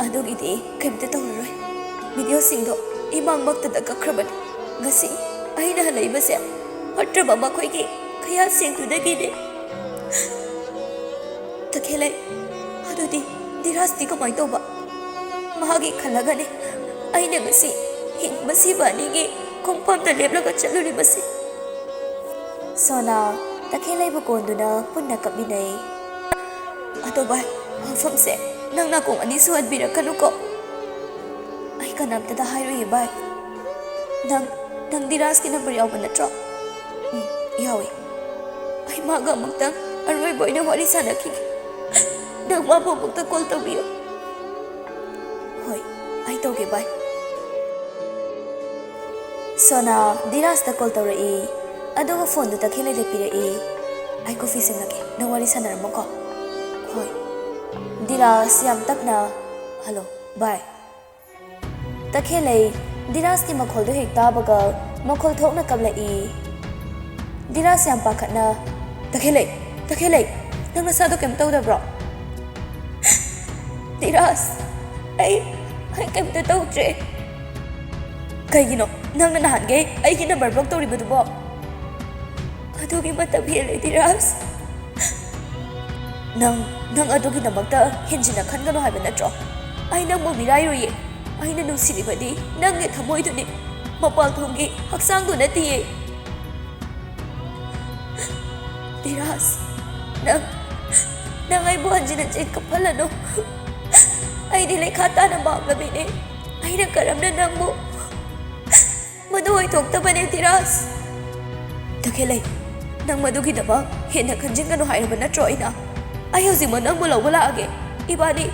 ꯑꯗꯨꯒꯤꯗꯤ ꯀꯩꯝꯇ ꯇꯧꯔꯔꯣꯏ꯫ ꯚꯤꯗꯤꯑꯣꯁꯤꯡꯗꯣ ꯏꯃꯥꯡꯃꯛꯇꯗ ꯀꯛꯈ꯭ꯔꯕꯅꯤ꯫ ꯉꯁꯤ ꯑꯩꯅ ꯍꯜꯂꯛꯏꯕꯁꯦ ꯐꯠꯇ꯭ꯔꯕ ꯃꯈꯣꯏꯒꯤ ꯈꯌꯥꯠꯁꯤꯡꯗꯨꯗꯒꯤꯅꯤ꯫ ꯇꯈꯦꯜꯂꯩ, ꯑꯗꯨꯗꯤ ꯙꯤꯔꯥꯖꯇꯤ ꯀꯃꯥꯏ ꯇꯧꯕ? ꯃꯍꯥꯛꯀꯤ ꯈꯜꯂꯒꯅꯤ ꯑꯩꯅ ꯉꯁꯤ ꯍꯤꯡꯕ ꯁꯤꯕ ꯑꯅꯤꯒꯤ ꯈꯣꯡꯐꯝꯗ ꯂꯦꯞꯂꯒ ꯆꯠꯂꯨꯔꯤꯕꯁꯤ꯫ ꯁꯣꯅꯥ, ꯇꯈꯦꯜꯂꯩꯕꯨ ꯀꯣꯟꯗꯨꯅ ꯄꯨꯟꯅ ꯀꯞꯃꯤꯟꯅꯩ꯫ ꯑꯗꯣ ꯚꯥꯏ, ꯋꯥꯐꯝꯁꯦ ꯅꯪ ꯅꯥꯀꯣꯡ ꯑꯅꯤ ꯁꯨꯍꯟꯕꯤꯔꯛꯀꯅꯨꯀꯣ꯫ ꯑꯩ ꯀꯅꯥꯝꯇꯗ ꯍꯥꯏꯔꯣꯏꯌꯦ ꯚꯥꯏ꯫ ꯅꯪ, ꯅꯪ ꯙꯤꯔꯥꯖꯀꯤ ꯅꯝꯕꯔ ꯌꯥꯎꯕ ꯅꯠꯇ꯭ꯔꯣ? ꯎꯝ, ꯌꯥꯎꯏ꯫ ꯑꯩ ꯃꯥꯒ ꯑꯃꯨꯛꯇꯪ ꯑꯔꯣꯏꯕ ꯑꯣꯏꯅ ꯋꯥꯔꯤ ꯁꯥꯟꯅꯈꯤꯒꯦ꯫ ꯅꯪ ꯃꯥꯕꯨ ꯑꯃꯨꯛꯇ ꯀꯣꯜ ꯇꯧꯕꯤꯌꯨ꯫ ꯍꯣꯏ, ꯑꯩ ꯇꯧꯒꯦ ꯚꯥꯏ꯫ ꯁꯣꯅꯥ ꯙꯤꯔꯥꯖꯇ ꯀꯣꯜ ꯇꯧꯔꯛꯏ, ꯑꯗꯨꯒ ꯐꯣꯟꯗꯨ ꯇꯈꯦꯜꯂꯩꯗ ꯄꯤꯔꯛꯏ꯫ ꯑꯩ ꯀꯣꯐꯤ ꯁꯦꯝꯂꯛꯀꯦ, ꯅꯪ ꯋꯥꯔꯤ ꯁꯥꯟꯅꯔꯝꯃꯣꯀꯣ꯫ ꯍꯣꯏ꯫ ꯙꯤꯔꯥꯖ ꯌꯥꯝ ꯇꯞꯅ, "ꯍꯜꯂꯣ, ꯚꯥꯏ꯫" ꯇꯈꯦꯜꯂꯩ, ꯙꯤꯔꯥꯖꯀꯤ ꯃꯈꯣꯜꯗꯨ ꯍꯦꯛ ꯇꯥꯕꯒ ꯃꯈꯣꯜ ꯊꯣꯛꯅ ꯀꯞꯂꯛꯏ꯫ ꯙꯤꯔꯥꯖ ꯌꯥꯝ ꯄꯥꯈꯠꯅ, "ꯇꯈꯦꯜꯂꯩ, ꯇꯈꯦꯜꯂꯩ, ꯅꯪ ꯅꯁꯥꯗꯣ ꯀꯩꯝ ꯇꯧꯗꯕ꯭ꯔꯣ?" "ꯙꯤꯔꯥꯖ, ꯑꯩ, ꯑꯩ ꯀꯩꯝꯇ ꯇꯧꯗ꯭ꯔꯦ꯫" "ꯀꯩꯒꯤꯅꯣ ꯅꯪꯅ ꯅꯍꯥꯟꯈꯩ ꯑꯩꯒꯤ ꯅꯝꯕꯔ ꯕ꯭ꯂꯣꯛ ꯇꯧꯔꯤꯕꯗꯨꯕꯣ?" "ꯑꯗꯨꯒꯤ ꯃꯇꯝ ꯍꯦꯜꯂꯦ ꯙꯤꯔꯥꯖ꯫" "ꯅꯪ, ꯅꯪ ꯑꯗꯨꯒꯤꯗꯃꯛꯇ ꯍꯦꯟꯖꯤꯟꯅ ꯈꯟꯒꯅꯨ ꯍꯥꯏꯕ ꯅꯠꯇ꯭ꯔꯣ? ꯑꯩ ꯅꯪꯕꯨ ꯃꯤꯔꯥꯏꯔꯨꯏꯌꯦ꯫ ꯑꯩꯅ ꯅꯨꯡꯁꯤꯔꯤꯕꯗꯤ ꯅꯪꯒꯤ ꯊꯃꯣꯏꯗꯨꯅꯤ, ꯃꯄꯥꯟꯊꯣꯡꯒꯤ ꯍꯛꯆꯥꯡꯗꯨ ꯅꯠꯇꯤꯌꯦ꯫" "ꯙꯤꯔꯥꯖ, ꯅꯪ, ꯅꯪ ꯑꯩꯕꯨ ꯍꯟꯖꯤꯟ ꯍꯟꯖꯤꯟ ꯀꯞꯍꯜꯂꯅꯨ꯫ ꯑꯩꯗꯤ ꯂꯩꯈꯥ ꯇꯥꯅ ꯃꯥꯡꯂꯕꯤꯅꯦ꯫ ꯑꯩꯅ ꯀꯔꯝꯅ ꯅꯪꯕꯨ ꯃꯗꯨ ꯑꯣꯏꯊꯣꯛꯇꯕꯅꯦ ꯙꯤꯔꯥꯖ꯫" ꯍꯦꯂꯩ, ꯅꯪ ꯃꯗꯨꯒꯤꯗꯃꯛ ꯍꯦꯟꯅ ꯈꯟꯖꯤꯟꯒꯅꯨ ꯍꯥꯏꯔꯕ ꯅꯠꯇ꯭ꯔꯣ ꯑꯩꯅ? ꯑꯩ ꯍꯧꯖꯤꯛꯃꯛ ꯅꯪꯕꯨ ꯂꯧꯕ ꯂꯥꯛꯑꯒꯦ꯫ ꯏꯕꯥꯅꯤ,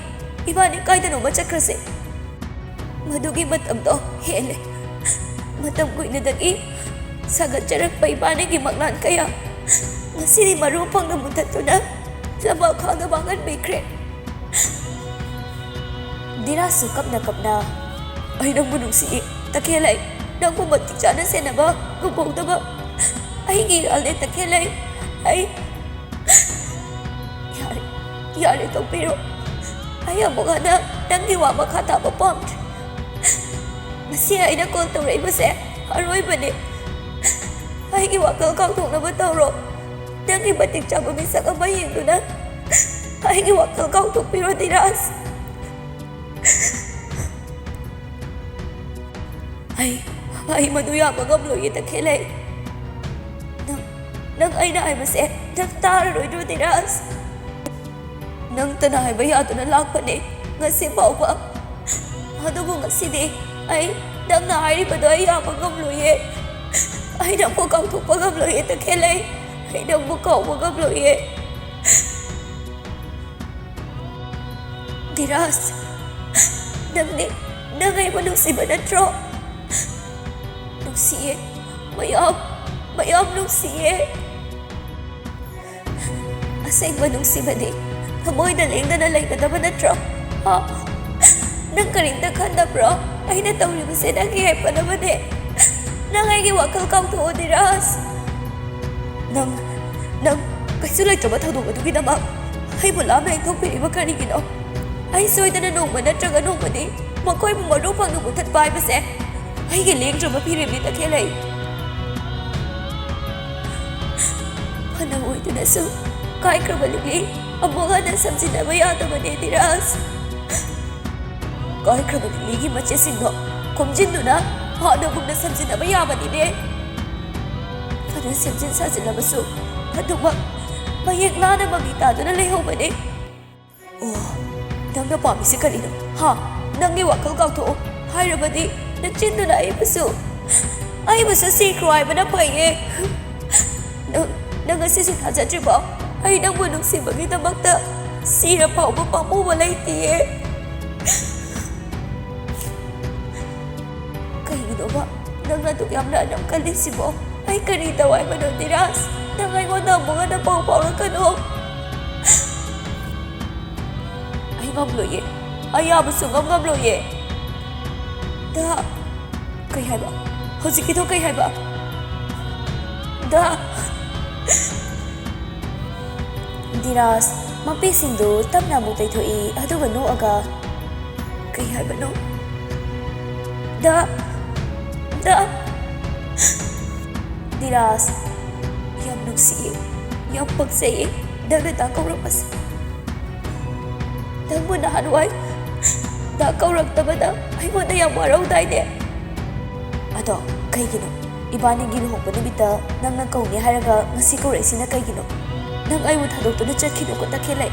ꯏꯕꯥꯅꯤ ꯀꯥꯏꯗꯅꯣꯃ ꯆꯠꯈ꯭ꯔꯁꯦ꯫ ꯃꯗꯨꯒꯤ ꯃꯇꯝꯗꯣ ꯍꯦꯜꯂꯦ꯫ ꯃꯇꯝ ꯀꯨꯏꯅꯗꯒꯤ ꯁꯥꯒꯠꯆꯔꯛꯄ ꯏꯕꯥꯅꯤꯒꯤ ꯃꯪꯂꯥꯟ ꯀꯌꯥ ꯉꯁꯤꯗꯤ ꯃꯔꯨ ꯐꯪꯅ ꯃꯨꯊꯠꯇꯨꯅ ꯂꯝꯕꯥ ꯈꯥꯡꯗ ꯃꯥꯡꯍꯟꯕꯤꯈ꯭ꯔꯦ꯫ ꯙꯤꯔꯥꯖꯁꯨ ꯀꯞꯅ ꯀꯞꯅ, "ꯑꯩ ꯅꯪꯕꯨ ꯅꯨꯡꯁꯤꯏ ꯇꯈꯦꯜꯂꯩ, ꯅꯪꯕꯨ ꯃꯇꯤꯛ ꯆꯥꯅ ꯁꯦꯟꯅꯕ ꯉꯝꯍꯧꯗꯕ ꯑꯩꯒꯤ ꯏꯔꯥꯜꯅꯦ ꯇꯈꯦꯜꯂꯩ꯫ ꯑꯩ ꯌꯥꯔꯦ, ꯌꯥꯔꯦ, ꯇꯣꯛꯄꯤꯔꯣ꯫ ꯑꯩ ꯑꯃꯨꯛ ꯍꯟꯅ ꯅꯪꯒꯤ ꯋꯥ ꯃꯈꯥ ꯇꯥꯕ ꯄꯥꯝꯗ꯭ꯔꯦ꯫ ꯉꯁꯤ ꯑꯩꯅ ꯀꯣꯜ ꯇꯧꯔꯛꯏꯕꯁꯦ ꯑꯔꯣꯏꯕꯅꯦ꯫ ꯑꯩꯒꯤ ꯋꯥꯈꯜ ꯀꯥꯎꯊꯣꯛꯅꯕ ꯇꯧꯔꯣ꯫ ꯅꯪꯒꯤ ꯃꯇꯤꯛ ꯆꯥꯕ ꯃꯤꯁꯛ ꯑꯃ ꯌꯦꯡꯗꯨꯅ ꯑꯩꯒꯤ ꯋꯥꯈꯜ ꯀꯥꯎꯊꯣꯛꯄꯤꯔꯣ, ꯙꯤꯔꯥꯖ꯫" ꯑꯩ, ꯑꯩ ꯃꯗꯨ ꯌꯥꯕ ꯉꯝꯂꯣꯏꯌꯦ ꯇꯈꯦꯜꯂꯩ꯫ ꯅꯪ, ꯅꯪ ꯑꯩꯅ ꯍꯥꯏꯕꯁꯦ ꯅꯪ ꯇꯥꯔꯔꯣꯏꯗ꯭ꯔꯣ, ꯙꯤꯔꯥꯖ? ꯅꯪꯇꯅ ꯍꯥꯏꯕ ꯌꯥꯗꯨꯅ ꯂꯥꯛꯄꯅꯦ ꯉꯁꯤ ꯐꯥꯎꯕ꯫ ꯑꯗꯨꯕꯨ ꯉꯁꯤꯗꯤ ꯑꯩ ꯅꯪꯅ ꯍꯥꯏꯔꯤꯕꯗꯣ ꯑꯩ ꯌꯥꯕ ꯉꯝꯂꯣꯏꯌꯦ꯫ ꯑꯩ ꯅꯪꯕꯨ ꯀꯥꯎꯊꯣꯛꯄ ꯉꯝꯂꯣꯏꯌꯦ ꯇꯈꯦꯜꯂꯩ꯫ ꯑꯩ ꯅꯪꯕꯨ ꯀꯥꯎꯕ ꯉꯝꯂꯣꯏꯌꯦ꯫ ꯙꯤꯔꯥꯖ, ꯅꯪꯗꯤ, ꯅꯪ ꯑꯩꯕꯨ ꯅꯨꯡꯁꯤꯕ ꯅꯠꯇ꯭ꯔꯣ? ꯅꯨꯡꯁꯤꯌꯦ, ꯃꯌꯥꯝ, ꯃꯌꯥꯝ ꯅꯨꯡꯁꯤꯌꯦ꯫ ꯑꯁꯦꯡꯕ ꯅꯨꯡꯁꯤꯕꯗꯤ ꯊꯃꯣꯏꯗ ꯂꯦꯡꯗꯅ ꯂꯩꯒꯗꯕ ꯅꯠꯇ꯭ꯔꯣ? ꯍꯥ? ꯅꯪ ꯀꯔꯤꯝꯇ ꯈꯟꯗꯕ꯭ꯔꯣ? ꯑꯩꯅ ꯇꯧꯔꯤꯕꯁꯦ ꯅꯪꯒꯤ ꯌꯥꯏꯐꯅꯕꯅꯦ꯫ ꯅꯪ ꯑꯩꯒꯤ ꯋꯥꯈꯜ ꯀꯥꯎꯊꯣꯛꯑꯣ, ꯙꯤꯔꯥꯖ꯫ ꯅꯪ, ꯅꯪ ꯀꯩꯁꯨ ꯂꯩꯇ꯭ꯔꯕ ꯊꯧꯗꯣꯛ ꯑꯗꯨꯒꯤꯗꯃꯛ ꯑꯩꯕꯨ ꯂꯥꯞꯅ ꯏꯟꯊꯣꯛꯄꯤꯔꯤꯕ ꯀꯔꯤꯒꯤꯅꯣ? ꯑꯩ ꯁꯣꯏꯗꯅ ꯅꯣꯡꯃ ꯅꯠꯇ꯭ꯔꯒ ꯅꯣꯡꯃꯗꯤ ꯃꯈꯣꯏꯕꯨ ꯃꯔꯨ ꯐꯪꯅ ꯃꯨꯊꯠꯄ ꯍꯥꯏꯕꯁꯦ ꯑꯩꯒꯤ ꯂꯦꯡꯗ꯭ꯔꯕ ꯐꯤꯔꯦꯞꯅꯤ, ꯇꯈꯦꯜꯂꯩ꯫ ꯐꯅ ꯑꯣꯏꯗꯨꯅꯁꯨ ꯀꯥꯏꯈ꯭ꯔꯕ ꯂꯤꯛꯂꯤ ꯑꯃꯨꯛ ꯍꯟꯅ ꯁꯝꯖꯤꯟꯅꯕ ꯌꯥꯗꯕꯅꯦ, ꯙꯤꯔꯥꯖ꯫ ꯀꯥꯏꯈ꯭ꯔꯕ ꯂꯤꯛꯂꯤꯒꯤ ꯃꯆꯦꯠꯁꯤꯡꯗꯣ ꯈꯣꯝꯖꯤꯟꯗꯨꯅ ꯍꯥꯟꯅꯒꯨꯝꯅ ꯁꯦꯝꯖꯤꯟꯅꯕ ꯌꯥꯕꯅꯤꯅꯦ꯫ ꯐꯅ ꯁꯦꯝꯖꯤꯟ ꯁꯥꯖꯤꯜꯂꯕꯁꯨ ꯑꯗꯨꯃꯛ ꯃꯌꯦꯛ ꯂꯥꯅ ꯃꯃꯤ ꯇꯥꯗꯨꯅ ꯂꯩꯍꯧꯕꯅꯦ꯫ ꯑꯣ, ꯅꯪꯅ ꯄꯥꯝꯃꯤꯁꯤ ꯀꯔꯤꯅꯣ? ꯍꯥ? ꯅꯪꯒꯤ ꯋꯥꯈꯜ ꯀꯥꯎꯊꯣꯛꯑꯣ ꯍꯥꯏꯔꯕꯗꯤ ꯅꯆꯤꯟꯗꯨꯅ ꯑꯩꯕꯨꯁꯨ, ꯑꯩꯕꯨꯁꯨ ꯁꯤꯈ꯭ꯔꯣ ꯍꯥꯏꯕꯅ ꯐꯩꯌꯦ꯫ ꯅꯪ, ꯅꯪ ꯉꯁꯤꯁꯨ ꯊꯥꯖꯗ꯭ꯔꯤꯕꯣ? ꯑꯩ ꯅꯪꯕꯨ ꯅꯨꯡꯁꯤꯕꯒꯤꯗꯃꯛꯇ ꯁꯤꯔ ꯐꯥꯎꯕ ꯄꯥꯝꯃꯨꯕ ꯂꯩꯇꯤꯌꯦ꯫ ꯀꯩꯒꯤꯅꯣꯕ ꯅꯪꯅ ꯑꯗꯨꯛ ꯌꯥꯝꯅ ꯑꯗꯨꯝ ꯀꯜꯂꯤꯁꯤꯕꯣ? ꯑꯩ ꯀꯔꯤ ꯇꯧ ꯍꯥꯏꯕꯅꯣ, ꯙꯤꯔꯥꯖ? ꯅꯪ ꯑꯩꯉꯣꯟꯗ ꯑꯃꯨꯛ ꯍꯟꯅ ꯄꯥꯎ ꯐꯥꯎꯔꯛꯀꯅꯨ꯫ ꯑꯩ ꯉꯝꯂꯣꯏꯌꯦ꯫ ꯑꯩ ꯌꯥꯕ ꯁꯨꯡꯉꯝ ꯉꯝꯂꯣꯏꯌꯦ꯫ ꯗꯥ, ꯀꯩ ꯍꯥꯏꯕ? ꯍꯧꯖꯤꯛꯀꯤꯗꯣ ꯀꯩ ꯍꯥꯏꯕ? ꯗꯥ꯫ ꯙꯤꯔꯥꯖ ꯃꯄꯤꯁꯤꯡꯗꯨ ꯇꯞꯅ ꯑꯃꯨꯛ ꯇꯩꯊꯣꯛꯏ, ꯑꯗꯨꯒ ꯅꯣꯛꯑꯒ, "ꯀꯩ ꯍꯥꯏꯕꯅꯣ? ꯗꯥ, ꯗꯥ!" ꯙꯤꯔꯥꯖ, ꯌꯥꯝ ꯅꯨꯡꯁꯤꯌꯦ, ꯌꯥꯝ ꯄꯛꯆꯩꯌꯦ ꯅꯪꯅ ꯗꯥ ꯀꯧꯔꯛꯄꯁꯦ꯫ ꯅꯪꯕꯨ ꯅꯍꯥꯟꯋꯥꯏ ꯗꯥ ꯀꯧꯔꯛꯇꯕꯗ ꯑꯩꯉꯣꯟꯗ ꯌꯥꯝ ꯋꯥꯔꯧꯗꯥꯏꯅꯦ? ꯑꯗꯣ ꯀꯩꯒꯤꯅꯣ ꯏꯕꯥꯅꯤꯒꯤ ꯂꯨꯍꯣꯡꯕ ꯅꯨꯃꯤꯠꯇ ꯅꯪꯅ ꯀꯧꯅꯤ ꯍꯥꯏꯔꯒ ꯉꯁꯤ ꯀꯧꯔꯛꯏꯁꯤꯅ ꯀꯩꯒꯤꯅꯣ? ꯅꯪ ꯑꯩꯕꯨ ꯊꯥꯗꯣꯛꯇꯨꯅ ꯆꯠꯈꯤꯅꯨꯀꯣ, ꯇꯈꯦꯜꯂꯩ꯫